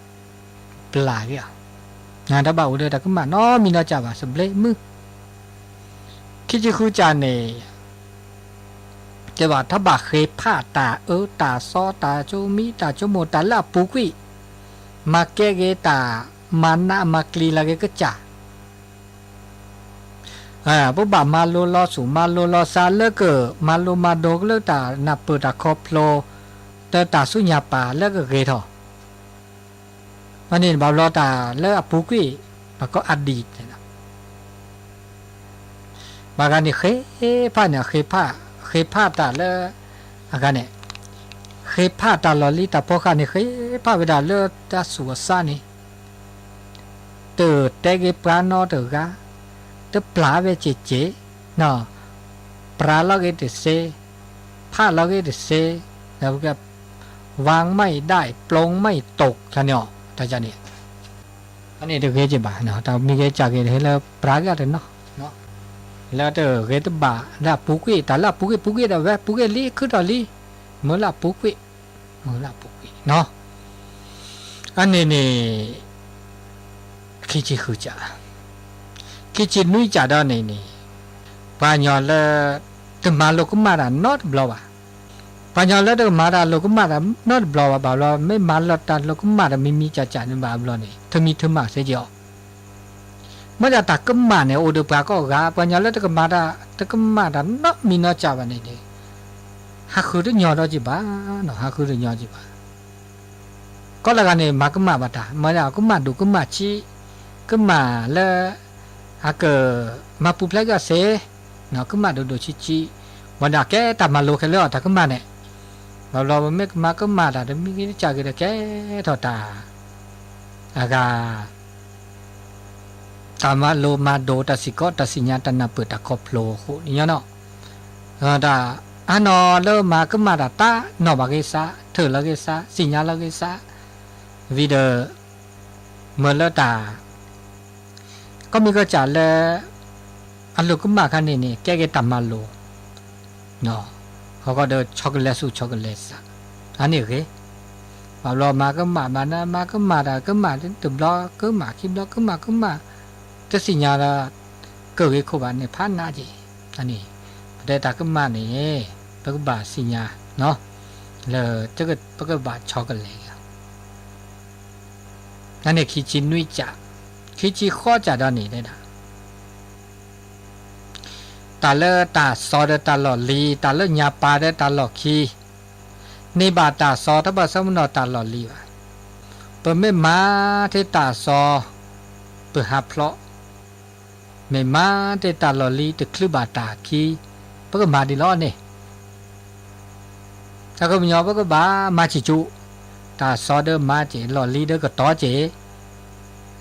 ပျၢ်က့ၤအီၤ, တဘၣ်အိၣ်ဒီးတၢ်ကမၣ်နီတမံၤနီတစးဘၣ် စဘျ့မုၢ်. ခံဆံဃုစးန့ၣ် တဲဘၣ် တဘၣ်ဃ့ဖးတၢ်အၢတၢ်သီ တၢ်ဆိမိၣ်တၢ်ဆိကမိၣ် တၢ်လၢအပူၤကွံာ် မၤကဲက့ၤတၢ် မၤနးမၤကျံၤလၢက့ၤကစၢ် ပဘၣ်မၤလိလီၤဆူၣ် မၤလိလီၤသးလၢက မၤလိမၤဒိးကလၢတၢ်နၢ်ပၢၢ်တၢ်ခီဖျိ တၢ်တၢ်ဆူညါပာ်လၢကဂ့ၤထီၣ် အန့ၣ်ဘၣ်ဘျီတၢ်လၢအပူၤကွံာ် ပကိးအဒံၣ် ဘၣ်ဂၤန့ၣ်ဃ့ဖးန့ၣ် ဃ့ဖး ဃ့ဖးတၢ်လၢ အဂၤန့ၣ် ဃ့ဖးတၢ်လီၢ်လံၤတၢ်ဖီဃာ်န့ၣ် ဃ့ဖးဝဲဒၣ်လၢတၢ်ဆူးအစါန့ၣ် တတဲဂ့ၤပှၤနီတဂၤ, တပျၢ်ဝဲစ့ၢ်ကီး, ပြးလီၤဂ့ၤတစ့, ပ ဖးလီၤဂ့ၤတစ့, ဝါမ့ၢ်ဒၣ် ပျိမ့ၢ်တကန့ၣ်အီၤ တၢ်န့ၣ် အန့ၣ်တဂ့ၤက့ၤဘၣ်, တၢ်မ့ၢ်ဂ့ၤကၢ်ဂ့ၤ ဟဲလၢပရၢဂ့ၢ်တနီၤ, လၢတဂ့ၤတဘၣ်လၢအပူၤကွံာ်, တၢ်လၢအပူၤကွံာ် ပူၤကွံာ်ဒီးဝဲ ပူၤကွံာ်လံ ခုၣ်ထီၣ်လံ, မ့ၢ်လၢအပူၤကွံာ်, မ့ၢ်လၢအပူၤကွံာ်နီၤ. အန့ၣ်န့ၣ် ခံဆံဃုစး, ခံဆံနွံစးဒီးန့ၣ်န့ၣ်, ပှၤကညီလၢ တမၤလိကမၣ်တၢ်နီတဘျီဘၣ်, ပှၤကညီလၢတမၤတၢ်လိကမၣ်တၢ်နီတဘျီဘၣ် ဘၣ်ဘျီ မ့ၢ်မၤလီၤတၢ်လိကမၣ်တၢ်မံၤမံၤစးစးန့ၣ်ဘၣ်ဘျီန့ၣ် ထမံၤထမးစ့ၢ်ကီးအီၤ မ့ၢ်ဒၣ်တၢ်ကမၣ်န့ၣ် အိၣ်ဒီးပှၤကိးဂၤ, ပှၤကညီလၢတကမၤတၢ် တကမၣ်တၢ်နီတမံၤနီတစးဘၣ်န့ၣ်န့ၣ်, ဟးဃုတညီဒီးက့ၤဘၣ်, ဟးဃုတညီက့ၤဘၣ်. ကိးလၢဂၤန့ၣ် မၤကမၣ်ဘၣ်တၢ် မ့ၢ်ဒၣ်ကမၣ်ဒိၣ်ကမၣ်ဆံး, ကမၣ်လၢ အက မၤပူၤဖျဲးက့ၤအီၤစ့ၢ်, ကမၣ်ဒိၣ်ဒိၣ်ဆံးဆံး, မ့ၢ်ဒၣ်ကဲတၢ်မၤလိခဲလၢာ်အီၤတၢ်ကမၣ်န့ၣ်, ဘၣ်ဘျီပမ့ၢ်ကမၤကမၣ်တၢ်တမံၤဂ့ၤတစးဂ့ၤဒီးကဲထီၣ်တၢ် အဂၤ တၢ်မၤလိမၤဒိး တၢ်စံၣ်ကီး တၢ်စံၣ်ညါ တၢ်နၢ်ပၢၢ် တၢ်ခီဖျိအဃိန့ၣ်နီၤ, တၢ်အါနီၤလၢမၤကမၣ်တၢ်တၢ်နီၣ်ဘၣ်ဂ့ၤစး ထၢၣ်လီၤဂ့ၤစး စံၣ်ညါလီၤဂ့ၤစး, ဝံၤဒီး မ့ၢ်လၢတၢ် ကီၢ်မံၤကီၢ်စးလၢ အလိၣ်ကမၣ်ခါန့ၣ်န့ၣ် ကဲက့ၤတၢ်မၤလိ ဟီၣ်ကီၢ်ဒီးဆီကလဲၤဆူၣ်ဆီကလဲၤဆး, အန့ၣ်ဂ့ၤ, ဘၣ်ဘျီမၤကမၣ်ဘၣ်နၤ မၤကမၣ်တၢ်ကမၣ်တဘျီ ကမၣ်ခံဘျီ ကမၣ်ကမၣ်, တသ့ၣ်ညါဒီး ကဂ့ၤခိၣ်ဘၣ်န့ၣ် ဖးနးက့ၤ, အန့ၣ် ပတဲတၢ်ကမၣ်န့ၣ် ပကဘၣ်သ့ၣ်ညါ လၢ ပကဘၣ်ဆီကလဲၤ အန့ၣ်ခံဆံနွံစး, ခံဆံဃိးစးဒီးန့ၣ်ဒၣ် တၢ်လၢတၢ်စီဒီးတၢ်လီၢ်လံၤ တၢ်လၢညါပၤဒီးတၢ်လီၢ်ခံ, န့ၢ်ဘၣ်တၢ်စီ တဘၣ်ဆၢမနီၤတၢ်လီၢ်လံၤဘၣ်, ပမ့ၢ်မၤထဲတၢ်စီ ပဟးဖျိး, မ့ၢ်မၤထဲတၢ်လီၢ်လံၤ တချုးဘၣ်တၢ်ခံ, ပကမၤဒ်လဲၣ်န့ၣ် တၢ်ကမညီ ပကဘၣ်မၤဆံးဆူၣ်, တၢ်စီဒီးမၤက့ၤ လီၢ်လံၤဒီးကတီၤက့ၤ,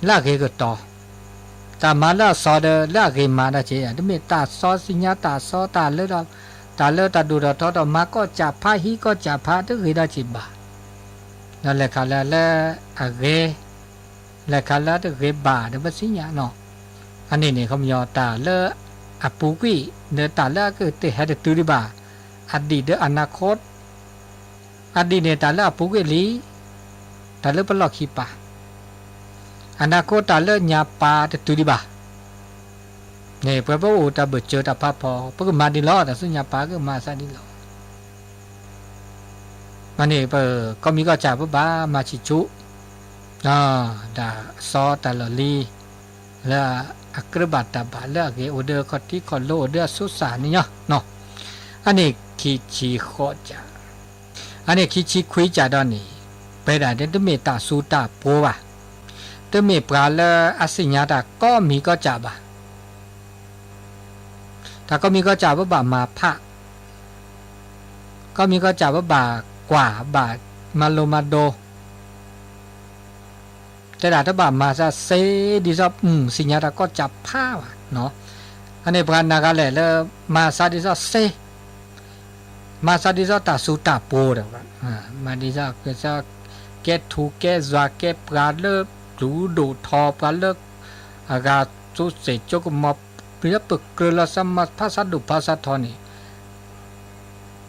လၢအဂ့ၤကတီၤ, တၢ်မၤလၢအစီဒီး လၢအဂ့ၤမၤဒၣ်က့ၤ, တမ့ၢ်တၢ်စီသ့ၣ်ညါတၢ်စီတၢ်လၢဒီး, တၢ်လၢတၢ်ဒိၣ်ထီၣ်ထီထီၣ် မၤကီၢ်စၢ်ဖးဟံးကီၢ်စၢ်ဖး တဂ့ၤဒၣ်က့ၤဘၣ်, ဒီးလဲၤခးလၢလၢအဂ့ၤ, လဲၤခးလၢတဂ့ၤဘၣ်ဒီးပသ့ၣ်ညါနီၤ, အန့ၣ်န့ၣ် ခီပညီတၢ်လၢအပူၤကွံာ် ဒီးတၢ်လၢအကတဟဲတတုၤဒံးဘၣ်, အဒံၣ်ဒီးအနၢခိ အဒံၣ်န့ၣ် တၢ်လၢအပူၤကွံာ်လံ, တၢ်လၢပလီၢ်ခံပၤ, အနၢခိ တၢ်လၢညါပၤတတုၤဒံးဘၣ်, န့ၣ် ပှၤပအိၣ်တၢ်ဘၢၣ်စၢၤတၢ်ဖးဖီ ပကမၤဒ်လဲၣ် တၢ်ဆူညါပၤကမၤစးဒ်လဲၣ်, အန့ၣ် ပကီၢ်မံၤကီၢ်စဲၣ် ပဘၣ်မၤဆံးဆူၣ် တၢ်စီတၢ်လီၢ်လံၤ လၢအကြၢးဘၣ်တၢ်ဘၣ်လၢအဂ့ၤ အိၣ်ဒီးခီၣ်ထံးခီၣ်လိ အိၣ်ဒီးအဆိစၢ်န့ၣ်ညီ, အန့ၣ်ခံဆံဃိးစး, အန့ၣ်ခံဆံခွံစးဒီးန့ၣ် ပဝဲဒၣ်တမ့ၢ်တၢ်စူၤတၢ်ပှီၤဘၣ်, တမ့ၢ်ပှၤလၢအသ့ၣ်ညါတၢ်ကီၢ်မံၤကီၢ်စဲၣ်ဘၣ် တၢ်ကီၢ်မံၤကီၢ်စဲၣ် ပဘၣ်မၤဖး, ကီၢ်မံၤကီၢ်စဲၣ် ပဘၣ်ကွၢ်ဘၣ်မၤလိမၤဒိး, တဲဒၣ်တဘၣ်မၤစၢ်စ့ ဒ်သိး သ့ၣ်ညါတၢ်ကီၢ်စဲၣ်ဖးဘၣ်, အန့ၣ်ပှၤနာ်ဂၤလဲၣ်လၢ မၤစၢ်ဒ်သိးစ့ မၤစၢ်ဒ်သိးတၢ်စူၤတၢ်ပှီၤဒီး မၤဒ်သိး ကဲထူကဲယွၤ ကဲပှၤလၢ ဒူဒိၣ်ထီ ပှၤလၢ အဂၤစိစဲးကၠိကမီၤ ပှၤလၢပကြၢးလီၤစၢ်မၤဖးစၢ်ဒိၣ်ဖးစၢ်ထီန့ၣ်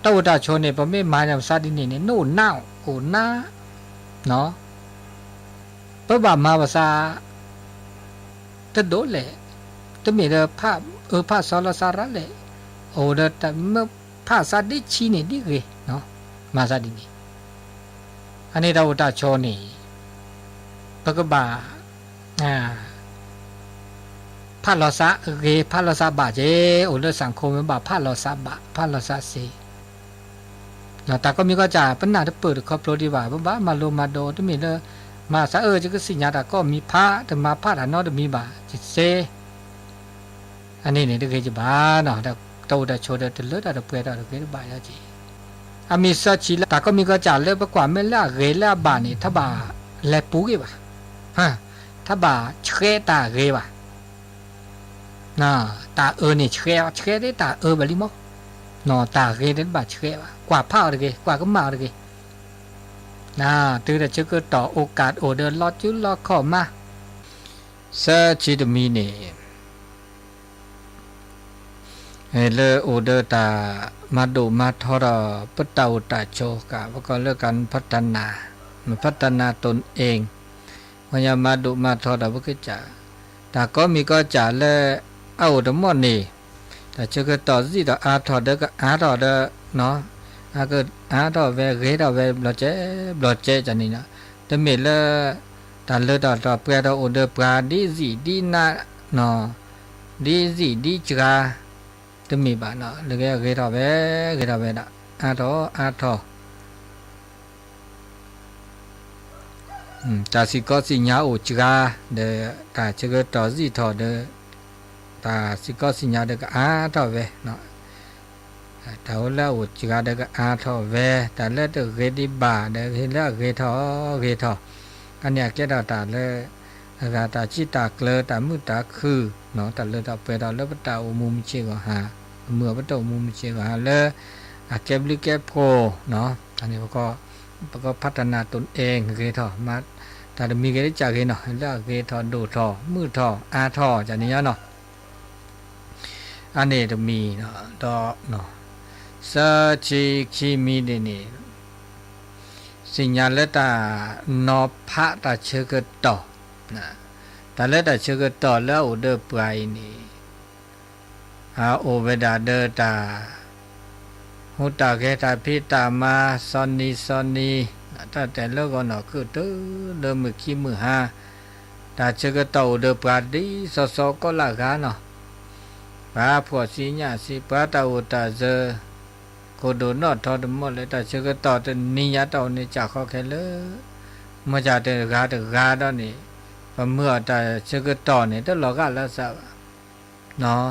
တၢ်အိၣ်တၢ်ဆိးန့ၣ် ပမ့ၢ်မၤန့ၣ် ပသးဒ်န့ၣ်န့ၣ် နအိၣ်နါ အိၣ်နါ ပဘၣ်မၤပသး တဒိးလဲၣ်, တမ့ၢ်ဒီးဖးအၢဖးစီလီၤသးရၣ်လဲၣ်, အိၣ်ဒီးတၢ်မၢဖးသးဒ်ဆံးန့ၣ်ဒ်ဂ့ၤ, မၤသးဒ်န့ၣ်, အန့ၣ်တၢ်အိၣ်တၢ်ဆိးန့ၣ် ပကဘၣ် ဖးလီၤသးဂ့ၤ ဖးလီၤသးဘၣ်က့ၤ, အိၣ်လၢစၣ်ခိၣ်မ့ၢ်ဘၣ်ဖးလီၤသးဘၣ် ဖးလီၤသးစ့ တၢ်ကီၢ်မံၤကီၢ်စဲၣ် ပနၢ်တပၢၢ်တခီဖျိဒံးဘၣ် ပဘၣ်မၤလိမၤဒိး တမ့ၢ်လၢ မၤသးအၢ ယကသ့ၣ်ညါတၢ်ကီၢ်မံၤဖး တမၤဖးတၢ်နီတမံၤဘၣ် ယစ့ အန့ၣ်န့ၣ်တဂ့ၤကဘၣ်နီၤ တၢ်အိၣ်တၢ်ဆိးဒီးတလၢတၢ်တပှဲၤတၢ်တဂ့ၤတဘၣ်လၢက့ၤ အမ့ၢ်စီဆှံလၢတၢ်ကီၢ်မံၤကီၢ်စဲၣ်လၢပကွၢ်မ့ၢ်လၢအဂ့ၤလၢအဘၣ်န့ၣ် တဘၣ်လဲၤပူၤဂ့ၤဘၣ် တဘၣ်ဆှဲတၢ်ဂ့ၤဘၣ် တၢ်အၢန့ၣ်ဆှဲ ဆှဲသ့တၢ်အၢဘၣ်လံမး တၢ်ဂ့ၤန့ၣ်တဘၣ်ဆှဲဘၣ် ကွၢ်ဖးအီၤတဂ့ၤ, ကွၢ်ကမၣ်အီၤတဂ့ၤ. န တုၤတၢ်ဆၢကတီၢ်အိၣ်ကးအိၣ်ဒီးလီၤစုလီၤခီၣ်မး, ဆၢဆံတမံၤန့ၣ် လၢအိၣ်ဒီးတၢ်မၤဒိၣ်မၤထီဒီး ပတၢ်အိၣ်တၢ်ဆိးကး ပကိးလၢက พัฒนา, พัฒนาตนเอง, ပှၤညါမၤဒိၣ်မၤထီဒီးပကစၢ်, တၢ်ကိးမံၤကိးစၢ်လၢအအိၣ်တမီၢ်န့ၣ်, တၢ်ဆၢကတီၢ်စံၣ်ထီၣ်အါထီၣ်ဒီးကအါထီၣ်ဒီး, အါထီၣ်ဝဲဂ့ၤထီၣ်ဝဲဘျီစဲ, ဘျီစဲန့ၣ်, တမ့ၢ်လၢ တၢ်လၢတၢ်ပှဲၤထီၣ်အိၣ်ဒီးပှၤဒ်စံၣ်ဒ်နါ, ဒ်စံၣ်ဒ်စှၤ, တမ့ၢ်ဘၣ်, လၢဂ့ၤထီၣ်ဝဲ, ဂ့ၤထီၣ်ဝဲဒၣ်, အါထီၣ်အါထီၣ် တၢ်စံၣ်ကီးစံၣ်ညါအိၣ်စှၤ, ဒီးတၢ်ဆၢကတီၢ်စံၣ်ထီၣ်ဒီး, တၢ်စံၣ်ကီးစံၣ်ညါဒီးကအါထီၣ်ဝဲ, တၢ်အိၣ်လၢအအိၣ်စှၤဒီးကအါထီၣ်ဝဲ, တၢ်လၢတဂ့ၤဒံးဘၣ်ဒီးဟ့ၣ်လၢအဂ့ၤထီၣ်ဂ့ၤထီၣ်, အန့ၣ်အကဲထီၣ်တၢ်လၢ အဂၤတၢ်စံးတၢ်ကျၢၤတၢ်မုာ်တၢ်ခုၣ်, တၢ်လၢတၢ်ပှဲၤထီၣ်လၢပတၢ်အိၣ်မူမုၢ်ဆ့ၣ်ဂီၤဟါ, ပမုာ်အီၤပတၢ်အိၣ်မူမုၢ်ဆ့ၣ်ဂီၤဟါလၢ အကဲဘျုးကဲဖှိၣ်, အန့ၣ် ပက พัฒนาตนเอง ဂ့ၤထီၣ်, တၢ်တမံၤဂ့ၤတကးဂ့ၤနီၤ လၢအဂ့ၤထီၣ်ဒိၣ်ထီၣ်မုာ်ထီၣ်အါထီၣ်န့ၣ်ညါနီၤ, အန့ၣ်တမံၤ, ဒီး ဆၢဆံခံမံၤန့ၣ်န့ၣ် သ့ၣ်ညါလၢတၢ်နီၤဖးတၢ်ဆၢကတီၢ်, တၢ်လၢတၢ်ဆၢကတီၢ်လၢအအိၣ်ဒီးပှၤအံၤန့ၣ် အအိၣ်ဝဲဒၣ်ဒီးတၢ် ဟူးတၢ်ဂဲၤတၢ်ဖံးတၢ်မၤ စီၤနံၤစီၤနံၤ, တၢ်တဲလၢဂီၤနီၢ်ခုၣ်တုၤလၢမုၢ်ခံမုၢ်ဟါ, တၢ်ဆၢကတီၢ်အိၣ်ဒီးပှၤဒ်စီၤစီၤကီးလၢဂၤနီၤ, ပှၤဖှီၣ်စံညၣ်စံ ပှၤတၢ်အိၣ်တၢ်စၢၤ, ကိၢ်ဒိၣ်နီၣ်ထီတမီၢ်လၢတၢ်ဆၢကတီၢ်တနံၤညါတၢ်အိၣ်န့ၣ် ကၢ်ခီခဲလၢာ်, မ့ၢ်တၢ်တဂၤတဂၤဒီးန့ၣ်, ပမုာ်အီၤတၢ်ဆၢကတီၢ်န့ၣ် တလီၤဂာ်လၢသးဘၣ်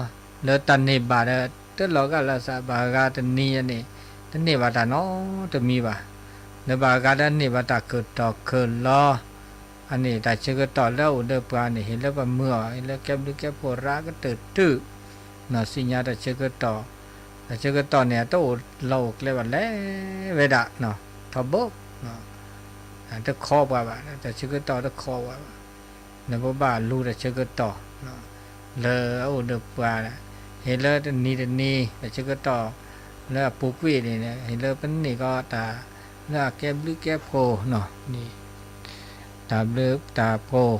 လၢတၢ်န့ၢ်ဘၣ်ဒီး တလီၤဂာ်လၢသးဘၣ် အဂၤတနံၤညါန့ၣ် တန့ၢ်ဘၣ်တၢ်နီတမံၤဘၣ်, လၢဘၣ်အဂၤဒီးန့ၢ်ဘၣ်တၢ်ခၢၣ်ထီၣ်ခၢၣ်လီၤ, အန့ၣ်တၢ်ဆၢကတီၢ်လၢအအိၣ်ဒီးပှၤန့ၣ် ဟ့ၣ်လၢပမုာ်အီၤ ဟ့ၣ်လၢကဲဘျုးကဲဖှိၣ်ရၤကတၢၢ်တုၤ, သ့ၣ်ညါတၢ်ဆၢကတီၢ်, တၢ်ဆၢကတီၢ်န့ၣ် အတအိၣ်လီၤအိၣ်ကျဲဘၣ်လဲၤဝဲဒၣ်, ထီဘိ တခီပှၤဘၣ်, တၢ်ဆၢကတီၢ်တခီပှၤဘၣ်, လၢပဘၣ်လူၤတၢ်ဆၢကတီၢ် လၢအအိၣ်ဒီးပှၤ, ဟ့ၣ်လၢတနံၤတနံၤ တၢ်ဆၢကတီၢ်လၢအပူၤကွံာ်န့ၣ် ဟ့ၣ်လၢပန့ၢ်ကီးတၢ်လၢအကဲဘျုးကဲဖှိၣ်န့ၣ်, တၢ်ဘျုးတၢ်ဖှိၣ်,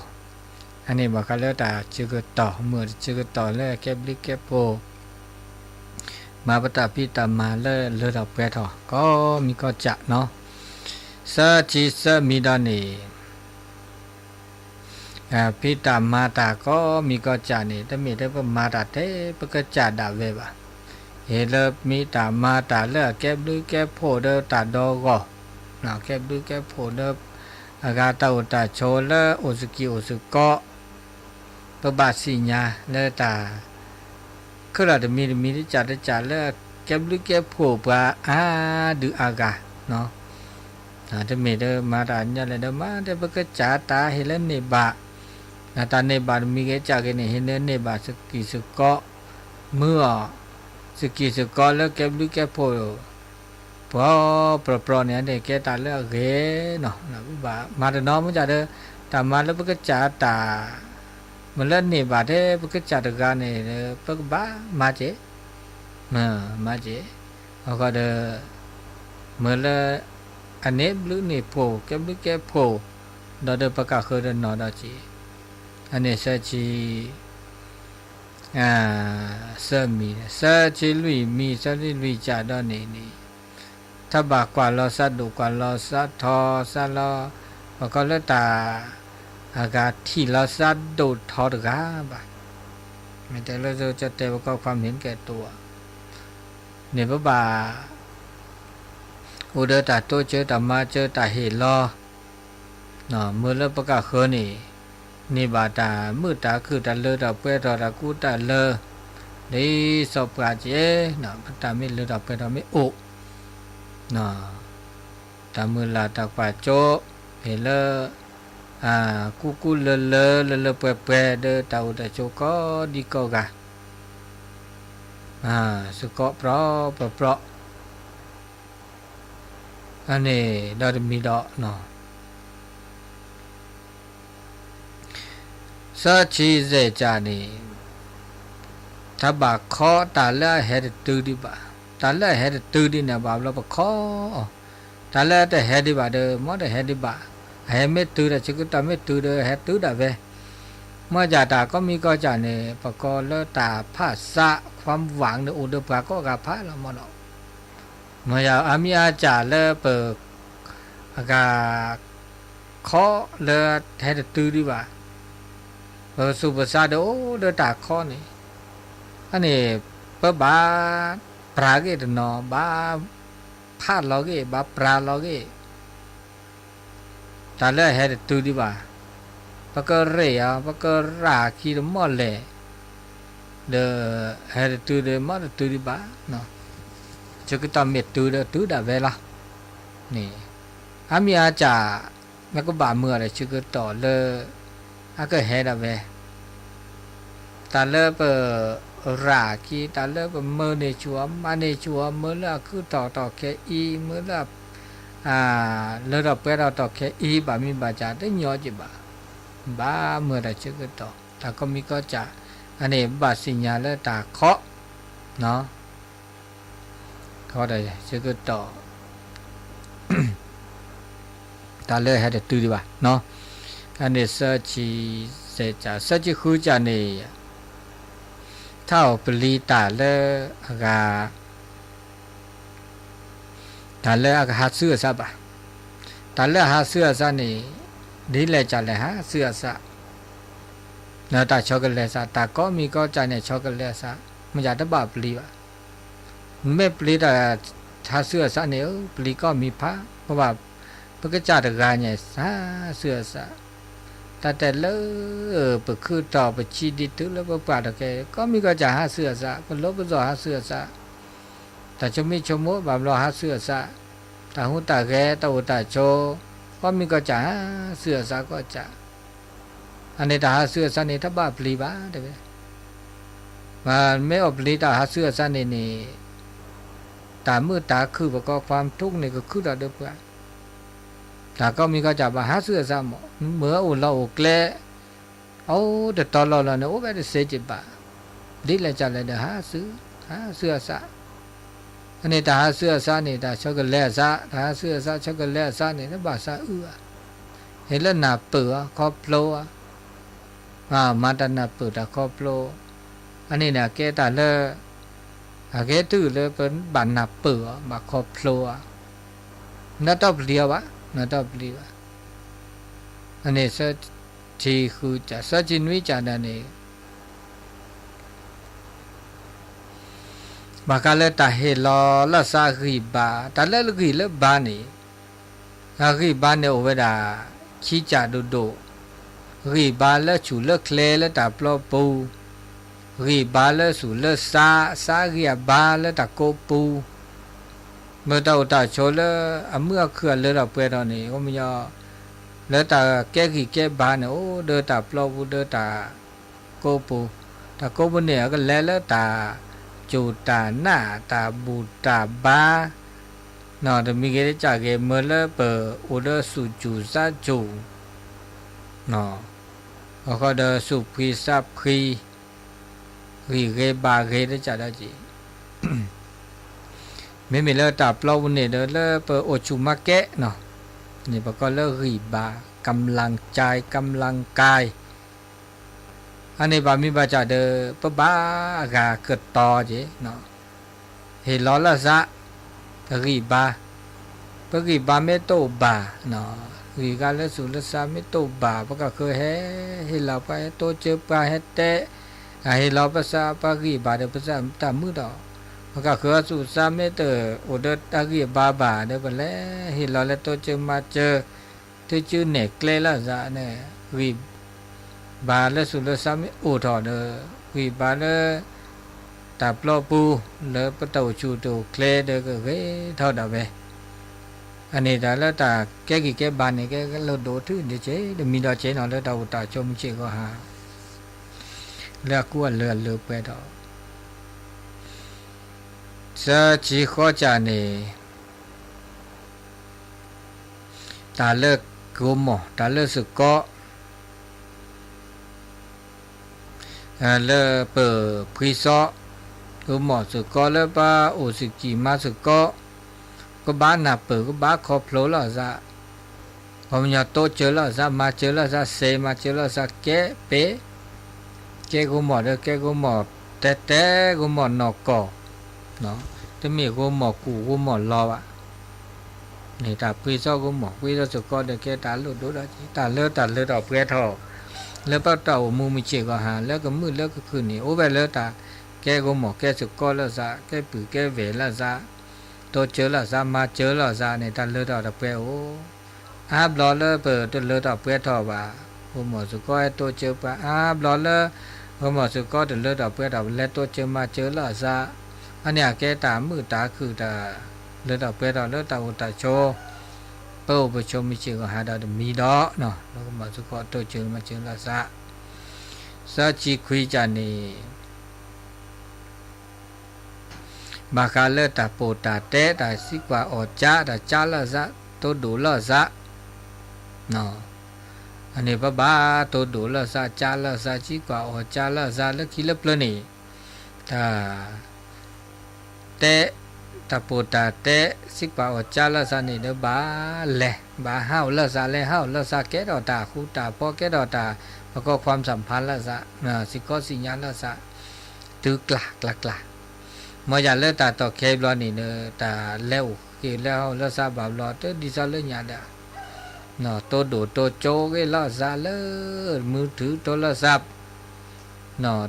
အန့ၣ်ဘၣ်ဃးလၢတၢ်ဆၢကတီၢ် မုာ်တၢ်ဆၢကတီၢ်လၢအကဲဘျုးကဲဖှိၣ် မၤပတၢ်ဖံးတၢ်မၤလၢလၢၢ်ထီၣ်ပှဲၤထီၣ် ကိးမံၤကိးစၢ်နီၤ, ဆၢထံဆၢမံၤဒီးန့ၣ် ဖံးတၢ်မၤတၢ်ကိးမံၤကိးစၢ်န့ၣ် တမ့ၢ်ထဲပမၤတၢ်ထဲပကစၢ်ဒၣ်ဝဲဘၣ်, ဟ့ၣ်လၢမ့ၢ်တၢ်မၤတၢ်လၢအကဲဘျုးကဲဖှိၣ်ဒီးတၢ်ဒီဂီၢ်, ကဲဘျုးကဲဖှိၣ်ဒီး အဂၤတၢ်အိၣ်တၢ်ဆိးလၢအိၣ်စကံၢ်အိၣ်စကီး ပဘၣ်သ့ၣ်ညါလၢတၢ် ခဲလၢာ်တမံၤတမံၤတကၢ်တကၢ်လၢကဲဘျုးကဲဖှိၣ်ပှၤအါဒုးအါဂၤ, တမ့ၢ်လၢမၤတၢ်ညါလဲၣ်ဒီးမၤဒီးပကစၢ်တၢ်ဟ့ၣ်လၢန့ၢ်ဘၣ်, တၢ်န့ၢ်ဘၣ်တမံၤဂ့ၤကၢ်ဂ့ၤန့ၣ် ဟ့ၣ်လၢန့ၢ်ဘၣ်စကံၢ်စကီး, မုာ်အီၤ စကံၢ်စကီးလၢကဲဘျုးကဲဖှိၣ် ပှီၢ်ပြီၢ်ပြီၢ်န့ၣ် အန့ၣ်ကဲတၢ်လၢအဂ့ၤနီၤ, ပဘၣ်မၤတနီၤမ့ၢ်ဒ်ဒီး တၢ်မၤလၢပကစၢ်တၢ် မ့ၢ်လၢန့ၢ်ဘၣ်ထဲပကစၢ်တဂၤန့ၣ် ပကဘၣ်မၤစ့ၢ်, မၤစ့ၢ်, အဃိဒီး မ့ၢ်လၢ အန့ၢ်ဘျုးန့ၢ်ဖှိၣ် ကဲဘျုးကဲဖှိၣ် ဒီးဒီးပကဃၢၤတနီၤဒီးစ့ၢ်, အန့ၣ်ဆၢဆံ ဆၢမံၤ, ဆၢဆံလွံၢ်မံၤ ဆၢဆံလွံၢ်စၢ်ဒီးန့ၣ်န့ၣ် တဘၣ်ကွၢ်လီၤသးဒိၣ်ကွၢ်လီၤသးထီသးလီၤ, ပကိးလၢတၢ် အဂၤထံၣ်လီၤသးဒိၣ်ထီတဂၤဘၣ်, မ့ၢ်တဲလၢကတဲပကီၢ်ခွါမ့ၢ်ကဲတိၤ, န့ၣ်ပဘၣ် အိၣ်ဒီးတၢ်တိစၢၤတၢ်မၤစၢၤတၢ်ဟ့ၣ်လီၤ မ့ၢ်လၢပကဃၢၤန့ၣ် န့ၢ်ဘၣ်တၢ်မုာ်တၢ်ခုၣ်တၢ်လၢတၢ်ပှဲၤထီၣ်တၢ်ကူတၢ်လၢ ဒ်စီၤပှၤက့, ပတၢ်မ့ၢ်လၢတၢ်ပှဲၤထီၣ်မ့ၢ်အိၣ်, တၢ်မုၢ်လၢ်တၢ်ကွၢ်စိ ဟ့ၣ်လၢ ကူကူလၢလၢလၢလၢပှဲၤပှဲၤ ဒီးတၢ်အိၣ်တၢ်ဆိးကိးဒံကိးဂၤ စကီးပြီပြီပြီ ပှၤ အန့ၣ်ဒီးတမံၤဒီး သၢဆံယဲၢ်ကၢန့ၣ် တၢ်ဘၣ်ခီတၢ်လၢအဟဲတတုၤဒံးဘၣ်, တၢ်လၢအဟဲတတုၤဒံးန့ၣ် ဘၣ်ဘျီပခီအီၤ, တၢ်လၢအတဟဲဒံးဘၣ်ဒီး မ်တဟဲဒံးဘၣ်, အဟဲမ့ၢ်တုၤဒီး ဆၢကတီၢ်မ့ၢ်တုၤဒီး ဟဲတုၤဒၣ်ဝဲ, မ့ၢ်ဒ်တၢ်ကိးမံၤကိးကၢန့ၣ် ပကိးလၢတၢ်ဖးစး ความหวัง န့ၣ် အိၣ်ဒီးပှၤကိးဂၤဖးလီၤမ့ၢ်နီၤ, မ့ၢ်အါမံၤအါကၢ်လၢပ အဂၤ ခီလၢဟဲတတုၤဒံးဘၣ်, ပသူၣ်ပသးဒီးအိၣ်ဒီးတၢ်ခီန့ၣ်, အန့ၣ် ပဘၣ်ပြးဂ့ၢ်တနီၤ ဘၣ်ဖးလီၤဂ့ၢ် ဘၣ်ပြးလီၤဂ့ၢ်, တၢ်လၢအဟဲတတုၤဒံးဘၣ်, ပကရ့ၣ်အီၤ ပကရၣ်ခံတမီၢ်လဲၣ်, ဒီးဟဲတတုၤဒီး မ်တတုၤဒံးဘၣ်, ဆၢကတီၢ်မ့ၢ်တုၤဒီးတုၤဒၣ်ဝဲလီၤ, န့ၣ် အါမံၤအါကၢ် မ့ၢ်ကဘၣ်မုာ်အီၤဒီး ဆၢကတီၢ်လၢ အကဟဲဒၣ်ဝဲ, တၢ်လၢပရၣ်ခံ တၢ်လၢပမၢန့ၢ်ဆူၣ်အီၤ မၤန့ၢ်ဆူၣ်အီၤ မၢလၢအခုၣ်ထီၣ်တီၢ်ခဲအံၤ မၢလၢ လၢထီၣ်ပှဲၤထီၣ်တီၢ်ခဲအံၤ ဘၣ်မံၤဘၣ်ကၢ်တညီက့ဘၣ်, ဘၣ်မုာ်တၢ်ဆၢကတီၢ် တၢ်ကိးမံၤကိးကၢ်, အန့ၣ်ဘၣ်သ့ၣ်ညါလၢတၢ်ခီ ခီဒီးဆၢကတီၢ် တၢ်လၢဟဲတတုၤဒံးဘၣ်, အန့ၣ်သၢဆံ သၢဆံဃုကၢ်န့ၣ် ထီၣ်ပျံၤတၢ်လၢအဂၤ တၢ်လၢအကဟးဆူအသးဘၣ်, တၢ်လၢအဟးဆူအသးန့ၣ် ဒ်လဲၣ်ကၢ်လဲၣ်ဟးဆူအသး, ဒီးတၢ်ဆီတလဲအသး တၢ်ကိးမံၤကိးကၢ်န့ၣ် ဆီတလဲအသး မ့ၢ်ယၤတဘၣ်ပျံၤဘၣ်, မ့ၢ်ပျံၤတၢ်ဟးဆူအသးန့ၣ် ပျံၤကိးမံၤဖး ပဘၣ် ပကစၢ်တဂၤညါ ဟးဆူအသး, တၢ်တဲလၢ ပခုၣ်ထီၣ်ပဆံးဒံးတုၤလၢပပှၢ်ထီၣ်ခဲ ကိးမံၤကိးကၢ်ဟးဆူအသး ပလိပစီၣ်ဟးဆူအသး, တၢ်ဆိမိၣ်ဆိကမိၣ်ဘၣ်ဘျီဟးဆူအသး, တၢ်ဟူးတၢ်ဂဲၤတၢ်အိၣ်တၢ်ဆိး ကိးမံၤကိးကၢ်ဟးဆူအသးကိးကၢ်, အန့ၣ်တၢ်ဟးဆူအသးန့ၣ် တဘၣ်ပျံၤဘၣ်တဲဝဲ, မ့ၢ်အီၣ်ပျံၤတၢ်ဟးဆူအသးန့ၣ်န့ၣ် တၢ်မုာ်တၢ်ခုၣ်ပကိး ความทุกข์ န့ၣ် ကခုၣ်ထီၣ်ဒီးပှၤ, တၢ်ကိးမံၤကိးကၢ်ဘၣ်ဟးဆူအသးမး မ့ၢ်အိၣ်လီၤအိၣ်ကျဲ အိၣ်တတီၤလီၢ်လီၤန့ၣ် အိၣ်ဝဲတသ့က့ဘၣ်, ဒ်လဲၣ်ကၢ်လဲၣ်ဒီးဟးဆူ, ဟးဆူအသး, အန့ၣ်တၢ်ဟးဆူအသးန့ၣ် တၢ်ဆီတလဲအသး တၢ်ဟးဆူအသးဆီတလဲအသးန့ၣ် တဘၣ်သးအုးဘၣ်, ဟ့ၣ်လၢနၢ်ပၢၢ်အီၤခီဖျိအီၤ မၤတၢ်နၢ်ပၢၢ်တၢ်ခီဖျိ, အန့ၣ်န့ၣ် အကဲတၢ်လၢ အကဲတုၤလၢပဘၣ်နၢ်ပၢၢ်အီၤ ဘၣ်ခီဖျိအီၤ, နတီၢ်ပျံၤအီၤဘၣ်, နတီၢ်ပျံၤဘၣ်, အန့ၣ်သၢဆံဃုကၢ် သၢဆံနွံကၢ်ဒၣ်န့ၣ် ဘၣ်ဃးလၢတၢ်ဟ့ၣ်လီၤလၢသးဂံၢ်ဘါ, တၢ်လၢဂံၢ်လၢဘါန့ၣ်, ဂံၢ်ဘါန့ၣ်အိၣ်ဝဲဒၣ် ခံကၢ်ဒိၣ်ဒိၣ်, ဂံၢ်ဘါလၢဆူၣ်လၢကျဲလၢတၢ်ပျီပူၤ, ဂံၢ်ဘါလၢဆူၣ်လၢသး, သးဂံၢ်အဘါလၢတၢ်ကိးပူၤ, မ့ၢ်တၢ်အိၣ်တၢ်ဆိးလၢအမုာ်အခုၣ်အလၢထီၣ်ပှဲၤထီၣ်န့ၣ် အိၣ်မညီ လၢတၢ်ကဲဂံၢ်ကဲဘါန့ၣ် အိၣ်ဒီးတၢ်ပျီပူၤဒီးတၢ်ကိးပူၤ, တၢ်ကိးပူၤန့ၣ် အကလဲၤလၢတၢ်စူၢ်တၢ်နာ် တၢ်ဘူၣ်တၢ်ဘါ, တမံၤဂ့ၤတကၢ်ဂ့ၤ မ့ၢ်လၢပအိၣ်ဒီးသူၣ်စူၤသးစူၤ, အဃိဒီးသူၣ်ဖှံသးဖှံ, ဂံၢ်ဂ့ၤဘါဂ့ၤတကၢ်ဒီးက့ၤ မ့မ့ၢ်လၢတၢ်ပျီပူၤန့ၣ်ဒီး လၢပအိၣ်ဆူၣ်မၤကဲးနီၤ, န့ၣ်ပကိးလၢဂံၢ်ဘါ, กำลังใจ, กำลังกาย, အန့ၣ်ဘၣ်မံၤဘၣ်ကၢ်ဒီး ပဘၣ်အဂၤကတီၤက့ၤ, ဟ့ၣ်လီၤလၢသး, ပဂံၢ်ဘါ, ပဂံၢ်ဘါမ့ၢ်တအိၣ်ဘၣ်, ဂံၢ်ဂၤလၢသူၣ်လၢသးမ့ၢ်တအိၣ်ဘၣ် ပကဃုဟဲ, ဟ့ၣ်လီၤပှၤဟဲတိစၢၤပှၤဟဲတဲ, ဟ့ၣ်လီၤပသးပှၤဂံၢ်ဘါဒီး ပသးတၢ်မုာ်ဒီး, ပကဃုအသူၣ်သးမ့ၢ်တအိၣ်ဒီးတၢ်ဂံၢ်ဘါဘၣ်ဒီး ပလဲၤဟ့ၣ်လီၤလၢတိစၢၤမၤစၢၤ, တစုနဲၣ်ကျဲလၢသးန့ၣ်, ဂံၢ်ဘါလၢသူၣ်လၢသးမ့ၢ်အိၣ်ထီၣ်ဒီး, ဂံၢ်ဘါလၢ တၢ်ပျီပူၤ လၢပတၢ်အိၣ်ဆူၣ်တအိၣ်ကျဲဒီးကဂ့ၤထီၣ်ဒၣ်ဝဲ, အန့ၣ်တၢ်လၢတၢ်ကဲဂံၢ်ကဲဘါန့ၣ် ကဲလၢဒိၣ်ထူၣ်န့ၣ်က့ တမံၤဒီးက့နီၤ လၢတၢ်အိၣ်တၢ်ဆိးမုၢ်ဆ့ၣ်ဂီၤဟါ, လၢအကူအလၢအလၢပှဲၤဒီး, သၢဆံဃိးကၢ်န့ၣ် တၢ် တၢ်လၢဂိၤမီၢ် တၢ်လၢစ့ၢ်ကီး လၢပဖှံသီ ဂိၤမီၢ်စ့ၢ်ကီးလၢပအိၣ်စ့ၢ်ကီးမၤစ့ၢ်ကီး ကဘၣ်နၢ်ပၢၢ် ကဘၣ်ခီဖျိလီၤစး, ပှၤကညီတိစၢၤလီၤစး မၤစၢၤလီၤစး စ့မၤစၢၤလီၤစး ကဲပ့ၤ ကဲဂိၤမီၢ်ဒီး ကဲဂိၤမီၢ်တဲတဲ ဂိၤမီၢ်နီၢ်ကီၢ် တမ့ၢ်ဂိၤမီၢ်ကူၣ်ဂိၤမီၢ်လီၤဘၣ်. န့ၣ်တၢ်ဖှံသီဂိၤမီၢ် ဖှံသီစ့ၢ်ကီးဒီး ကဲတၢ်လိၣ်ဒိၣ်ဒီး တၢ်လၢတၢ်လၢထီၣ်ပှဲၤထီၣ် လၢပတၢ်အိၣ်မူမုၢ်ဆ့ၣ်ဂီၢ်ဟါ လၢကမုာ်လၢကခုၣ်န့ၣ် အိၣ်ဝဲလၢတၢ်ကဲဂိၤမီၢ်ကဲစ့ၢ်ကီးလီၤစး ကဲပုၢ်ကဲဝဲၢ်လီၤစး တိစၢၤလီၤစး မၤစၢၤလီၤစးန့ၣ် တၢ်လၢထီၣ်တပှဲၤအိၣ် အါဘျီလၢပတလၢထီၣ်ပှဲၤထီၣ်ဘၣ်. ဂိၤမီၢ်စ့ၢ်ကီးဟဲတိစၢၤပှၤ အါဘျီလၢ ဂိၤမီၢ်စ့ၢ်ကီးတလၢထီၣ်ပှဲၤထီၣ် ပလဲၤတိစၢၤမၤစၢၤလီၤစး, အန့ၣ်အကဲတၢ်မုာ်တၢ်ခုၣ်တၢ်လၢထီၣ်ပှဲၤထီၣ်လၢတၢ်အိၣ်တၢ်ဆိး ပအိၣ်ပဆိးမုၢ်ဆ့ၣ်ဂီၢ်ဟါဒီးတမံၤဒီး လၢဂိၤမီၢ်စ့ၢ်ကီးတိစၢၤမၤစၢၤလီၤစး, သၢဆံခွံကၢ်န့ၣ် ဘၣ်ဃးလၢတၢ်ပိာ်တၢ်တဲ တၢ်သံကွၢ်အီၣ်ကၠါ တၢ်ကၠါလီၤစး တိဒိၣ်လီၤစး, အန့ၣ်ပဘၣ်တိဒိၣ်လီၤစး ကၠါလီၤစး သံကွၢ်အီၣ်ကၠါလီၤစး လၢခံလၢပျၢၤန့ၣ် တၢ် တဲ တၢ်ပိာ်တၢ်တဲ သံကွၢ်အီၣ်ကၠါလီၤစးန့ၣ်ဒီး ဘၣ်လဲၤ ဘၣ်ဟးအိၣ်လီၤစး လဲၤဟးအိၣ်လီၤစး ကဲထီၣ်တၢ်ဃူတၢ်ဖိး ကဲထီၣ်တၢ် ပကီၢ်ခွါစၢ်ဖးလီၤစး စံၣ်ကီစံၣ်ညါလီၤစး တုၤကျၢ်ကျၢ်ကျၢ်, မ့ၢ်ယၤလၢတၢ်တီၢ်ခဲဘျီန့ၣ်ဒီး တၢ်လဲၤအိၣ်ဃ့ၢ်လၢဟးအိၣ်လီၤစးဘၣ်ဘျီ တဒ်သိးလၢညါဒီး တိဒိၣ်တိကၠိဂ့ၤလီၤစးလၢ မုၢ်ထူၣ်တိလီၤစး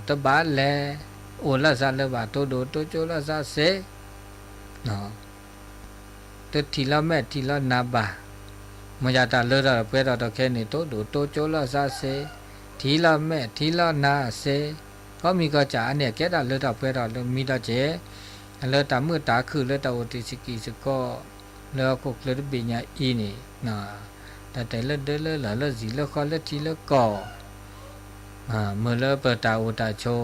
တဘၣ်လဲၤအိၣ်လီၤစးလၢၤဘၣ် တိဒိၣ်တိကၠိလီၤစးစ့ တထံၣ်လီၤမဲာ်ထံၣ်လီၤနါဘၣ်, မ့ၢ်ယၤတၢ်လၢထီၣ်ပှဲၤထီၣ်တီၢ်ခဲန့ၣ် တိဒိၣ်တိကၠိလီၤစးစ့, ထံၣ်လီၤမဲာ်ထံၣ်လီၤနါစ့, ကိးမံၤကိးကၠၢ် အန့ၣ်အကဲတၢ်လၢထီၣ်ပှဲၤထီၣ်လၢမံဒီးက့ၤ, လၢတၢ်မုာ်တၢ်ခုၣ်လၢတၢ်အိၣ်တ့ၢ်စ့ၢ်ကီးစ့ၢ်ကီး လၢဟီၣ်ခိၣ်ချၢတဘ့ၣ်ညါအံၤန့ၣ်, တၢ်တဲလၢဒၢလၢလီၢ်လၢစံာ်လၢဃီလၢထံလၢကီၢ် မ့ၢ်လၢပတၢ်အိၣ်တၢ်ဆိး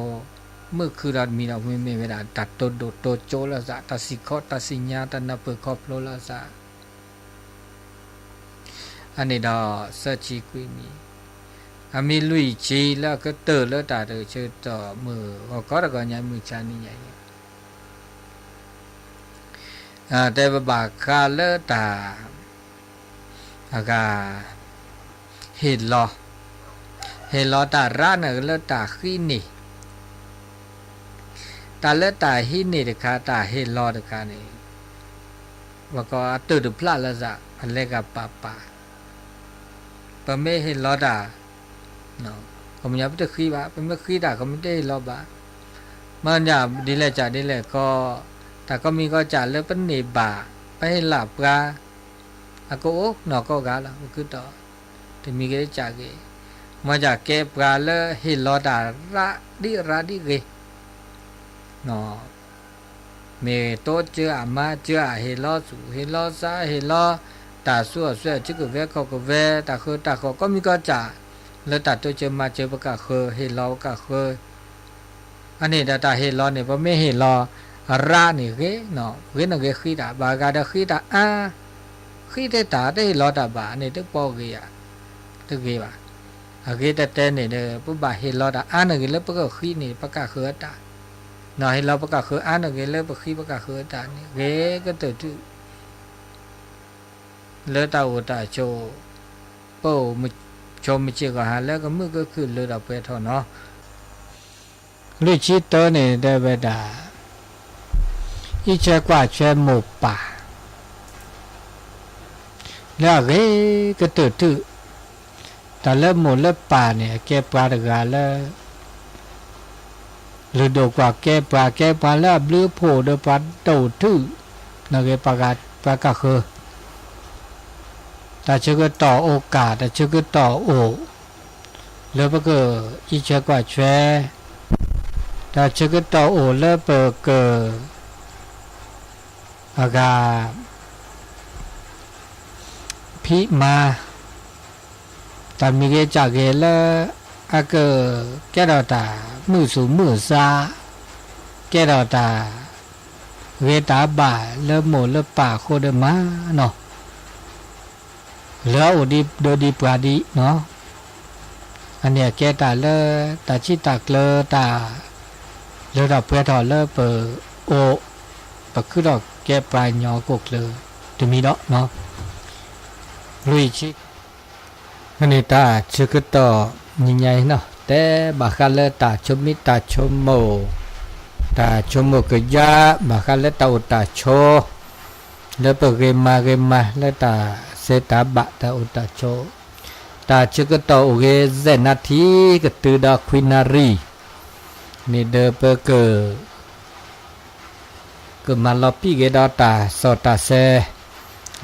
မုာ်ခုၣ်ဒီးတမံၤဒီး မ့မ့ၢ်ဝဲဒၣ် တၢ်တိဒိၣ်တိကၠိလီၤစး တၢ်စံၣ်ခီတၢ်စံၣ်ညါ တၢ်နၢ်ပၢၢ်ခီဖျိလီၤစး, အန့ၣ်ဒီး သၢဆံခွံမံၤ, အမံၤလွံၢ်ဆံလၢအကတၢၢ်လၢတၢ်တဆၢကတီၢ်မုၢ်ဂီၤခီတဂီၤညါမုၢ်ဆါနံၤညါအံၤ တဲပဘၣ်ဃးလၢတၢ် အဂၤ ဟ့ၣ်လီၤ, ဟ့ၣ်လီၤတၢ်ရၣ်န့ၣ်လၢတၢ်ဃံန့ၢ်, တၢ်လၢတၢ်ဟံးန့ၢ်တခါ တၢ်ဟ့ၣ်လီၤတခါန့ၣ် ပကိးအတၢၢ်တဖျၢၣ်လၢစး အလဲၤဂၤပာ်ပာ်, ပမ့ၢ်ဟ့ၣ်လီၤတၢ် ခီပညီပတဃံဘၣ်, ပမ့ၢ်ဃံတၢ် ခီပညီတဟ့ၣ်လီၤဘၣ်, မ့ၢ်ညါဒ်လဲၣ်ကၢ်ဒ်လဲၣ်ကီ, တၢ်ကိးမံၤကိးကၠၢ်လၢပန့ၢ်ဘၣ်, ပဟ့ၣ်လီၤပှၤ, အကအိၣ်နီၢ်ကိးဂၤလီၤ ပကတီၢ်, တမံၤဂ့ၤကၠၢ်ဂ့ၤ, မ့ၢ်ကၠၢ်ကဲပှၤလၢဟ့ၣ်လီၤတၢ်ရၣ်ဒ်ရၣ်ဒ်ဂ့ၤ မ့ၢ်တိစၢၤအမၤစၢၤအဟ့ၣ်လီၤဆူၣ်ဟ့ၣ်လီၤစးဟ့ၣ်လီၤ, တၢ်ဆူးအီၣ်ဆူးအစုကဝဲၤခီၣ်ကဝဲၤ တၢ်ဃၢတၢ်ဃီၤ ကိးမံၤကိးကၠၢ်, လၢတၢ်တိစၢၤမၤစၢၤပကဃၢၤ ဟ့ၣ်လီၤပကဃၢၤ, အန့ၣ်ဒီးတၢ်ဟ့ၣ်လီၤန့ၣ် ပမ့ၢ်ဟ့ၣ်လီၤ ရၣ်န့ၣ်ဂ့ၤ, ဂ့ၤန့ၣ်ဂ့ၤဃံတၢ် ဘၣ်ဂၤဒီးဃံတၢ်အါ, ဃံတ့ၢ်တၢ်တဟ့ၣ်လီၤတၢ်ဘၣ် အန့ၣ်တပီဂ့ၤဧါ, တဂ့ၤဘၣ်, အဂ့ၤတဲတဲန့ၣ်ဒီး ပဘၣ်ဟ့ၣ်လီၤတၢ်အါန့ၣ်ဂ့ၤလၢပကဃံန့ၣ် ပကဃၢၤတၢ်, ဟ့ၣ်လီၤပကဃၢၤအါန့ၣ်ဂ့ၤလၢပဃံပကဃၢၤတၢ်န့ၣ် ဂ့ၤကတၢၢ်ထူၣ် လၢတၢ်အိၣ်တၢ်ဆိး, ပအိၣ်ဆိးမုၢ်ဆ့ၣ်ဂီၢ်ဟါလၢကမုာ်ကခုၣ်လၢထီၣ်ပှဲၤထီၣ်နီၤ, လွံၢ်ဆံတၢန့ၣ်တဲဝဲဒၣ်, အံးထွဲကွၢ်ထွဲမိၢ်ပၢ် လၢအဂ့ၤကတၢၢ်ထူၣ်, တၢ်လၢမိၢ်လၢပၢ်န့ၣ် အကဲပှၤတဂၤလၢ လုၢ်ဒိၣ်ကွၢ်ကဲပှၤ ကဲပှၤလၢအဘျုးအဖှိၣ်ဒီးပှၤဒိၣ်ထူၣ်, နဂ့ၤပှၤကဃၢၤ, တၢ်ဆၢကတီၢ်အိၣ်ကၢ် တၢ်ဆၢကတီၢ်အိၣ် လၢပကအံးထွဲကွၢ်ထွဲ, တၢ်ဆၢကတီၢ်အိၣ်လၢပက အဂၤ ဖံးမၤ, တၢ်မံၤဂ့ၤကၢ်ဂ့ၤလၢ အကကဲထီၣ်တၢ်မုာ်သူၣ်မုာ်သး, ကဲထီၣ်တၢ်ဂ့ၤတၢ်ဘၣ်လၢမိၢ်လၢပၢ်အဃိဒီးမၤနီၤ လၢအအိၣ်ဒံးဒၢးဒံးပှၤဒံးနီၤ, အန့ၣ်အကဲတၢ်လၢ တၢ်ဆံးတၢ်ကျၢၤတၢ်လၢထီၣ်ပှဲၤထီၣ်လၢပအိၣ်, ပခုထီၣ်ကဲပှၤကညီအကျိာ်ကျၢၤတမံၤဒီးနီၤ, လွံၢ်ဆံ န့ၣ်တၢ်ဆၢကတီၢ်နံၤညါအံၤနီၤ, တဲဘၣ်ဃးလၢတၢ်ဆိမိၣ်တၢ်ဆိကမိၣ်, တၢ်ဆိကမိၣ်ကယၢ် ဘၣ်ဃးလၢတၢ်အိၣ်တၢ်ဆိး လၢပဂ့ၤမၤဂ့ၤမၤလၢတၢ်စဲတၢ်ဘၣ်တၢ်အိၣ်တၢ်ဆိး, တၢ်ဆၢကတီၢ်အိၣ်ဂ့ၤ စဲးနၣ်ထံ ကတုၤဒီးခွံနၣ်ရံၣ်, န့ၣ်ဒီးပက ကမၤလီၤပံာ်က့ၤဒီးတၢ်စီၣ်တၢ်ဆဲ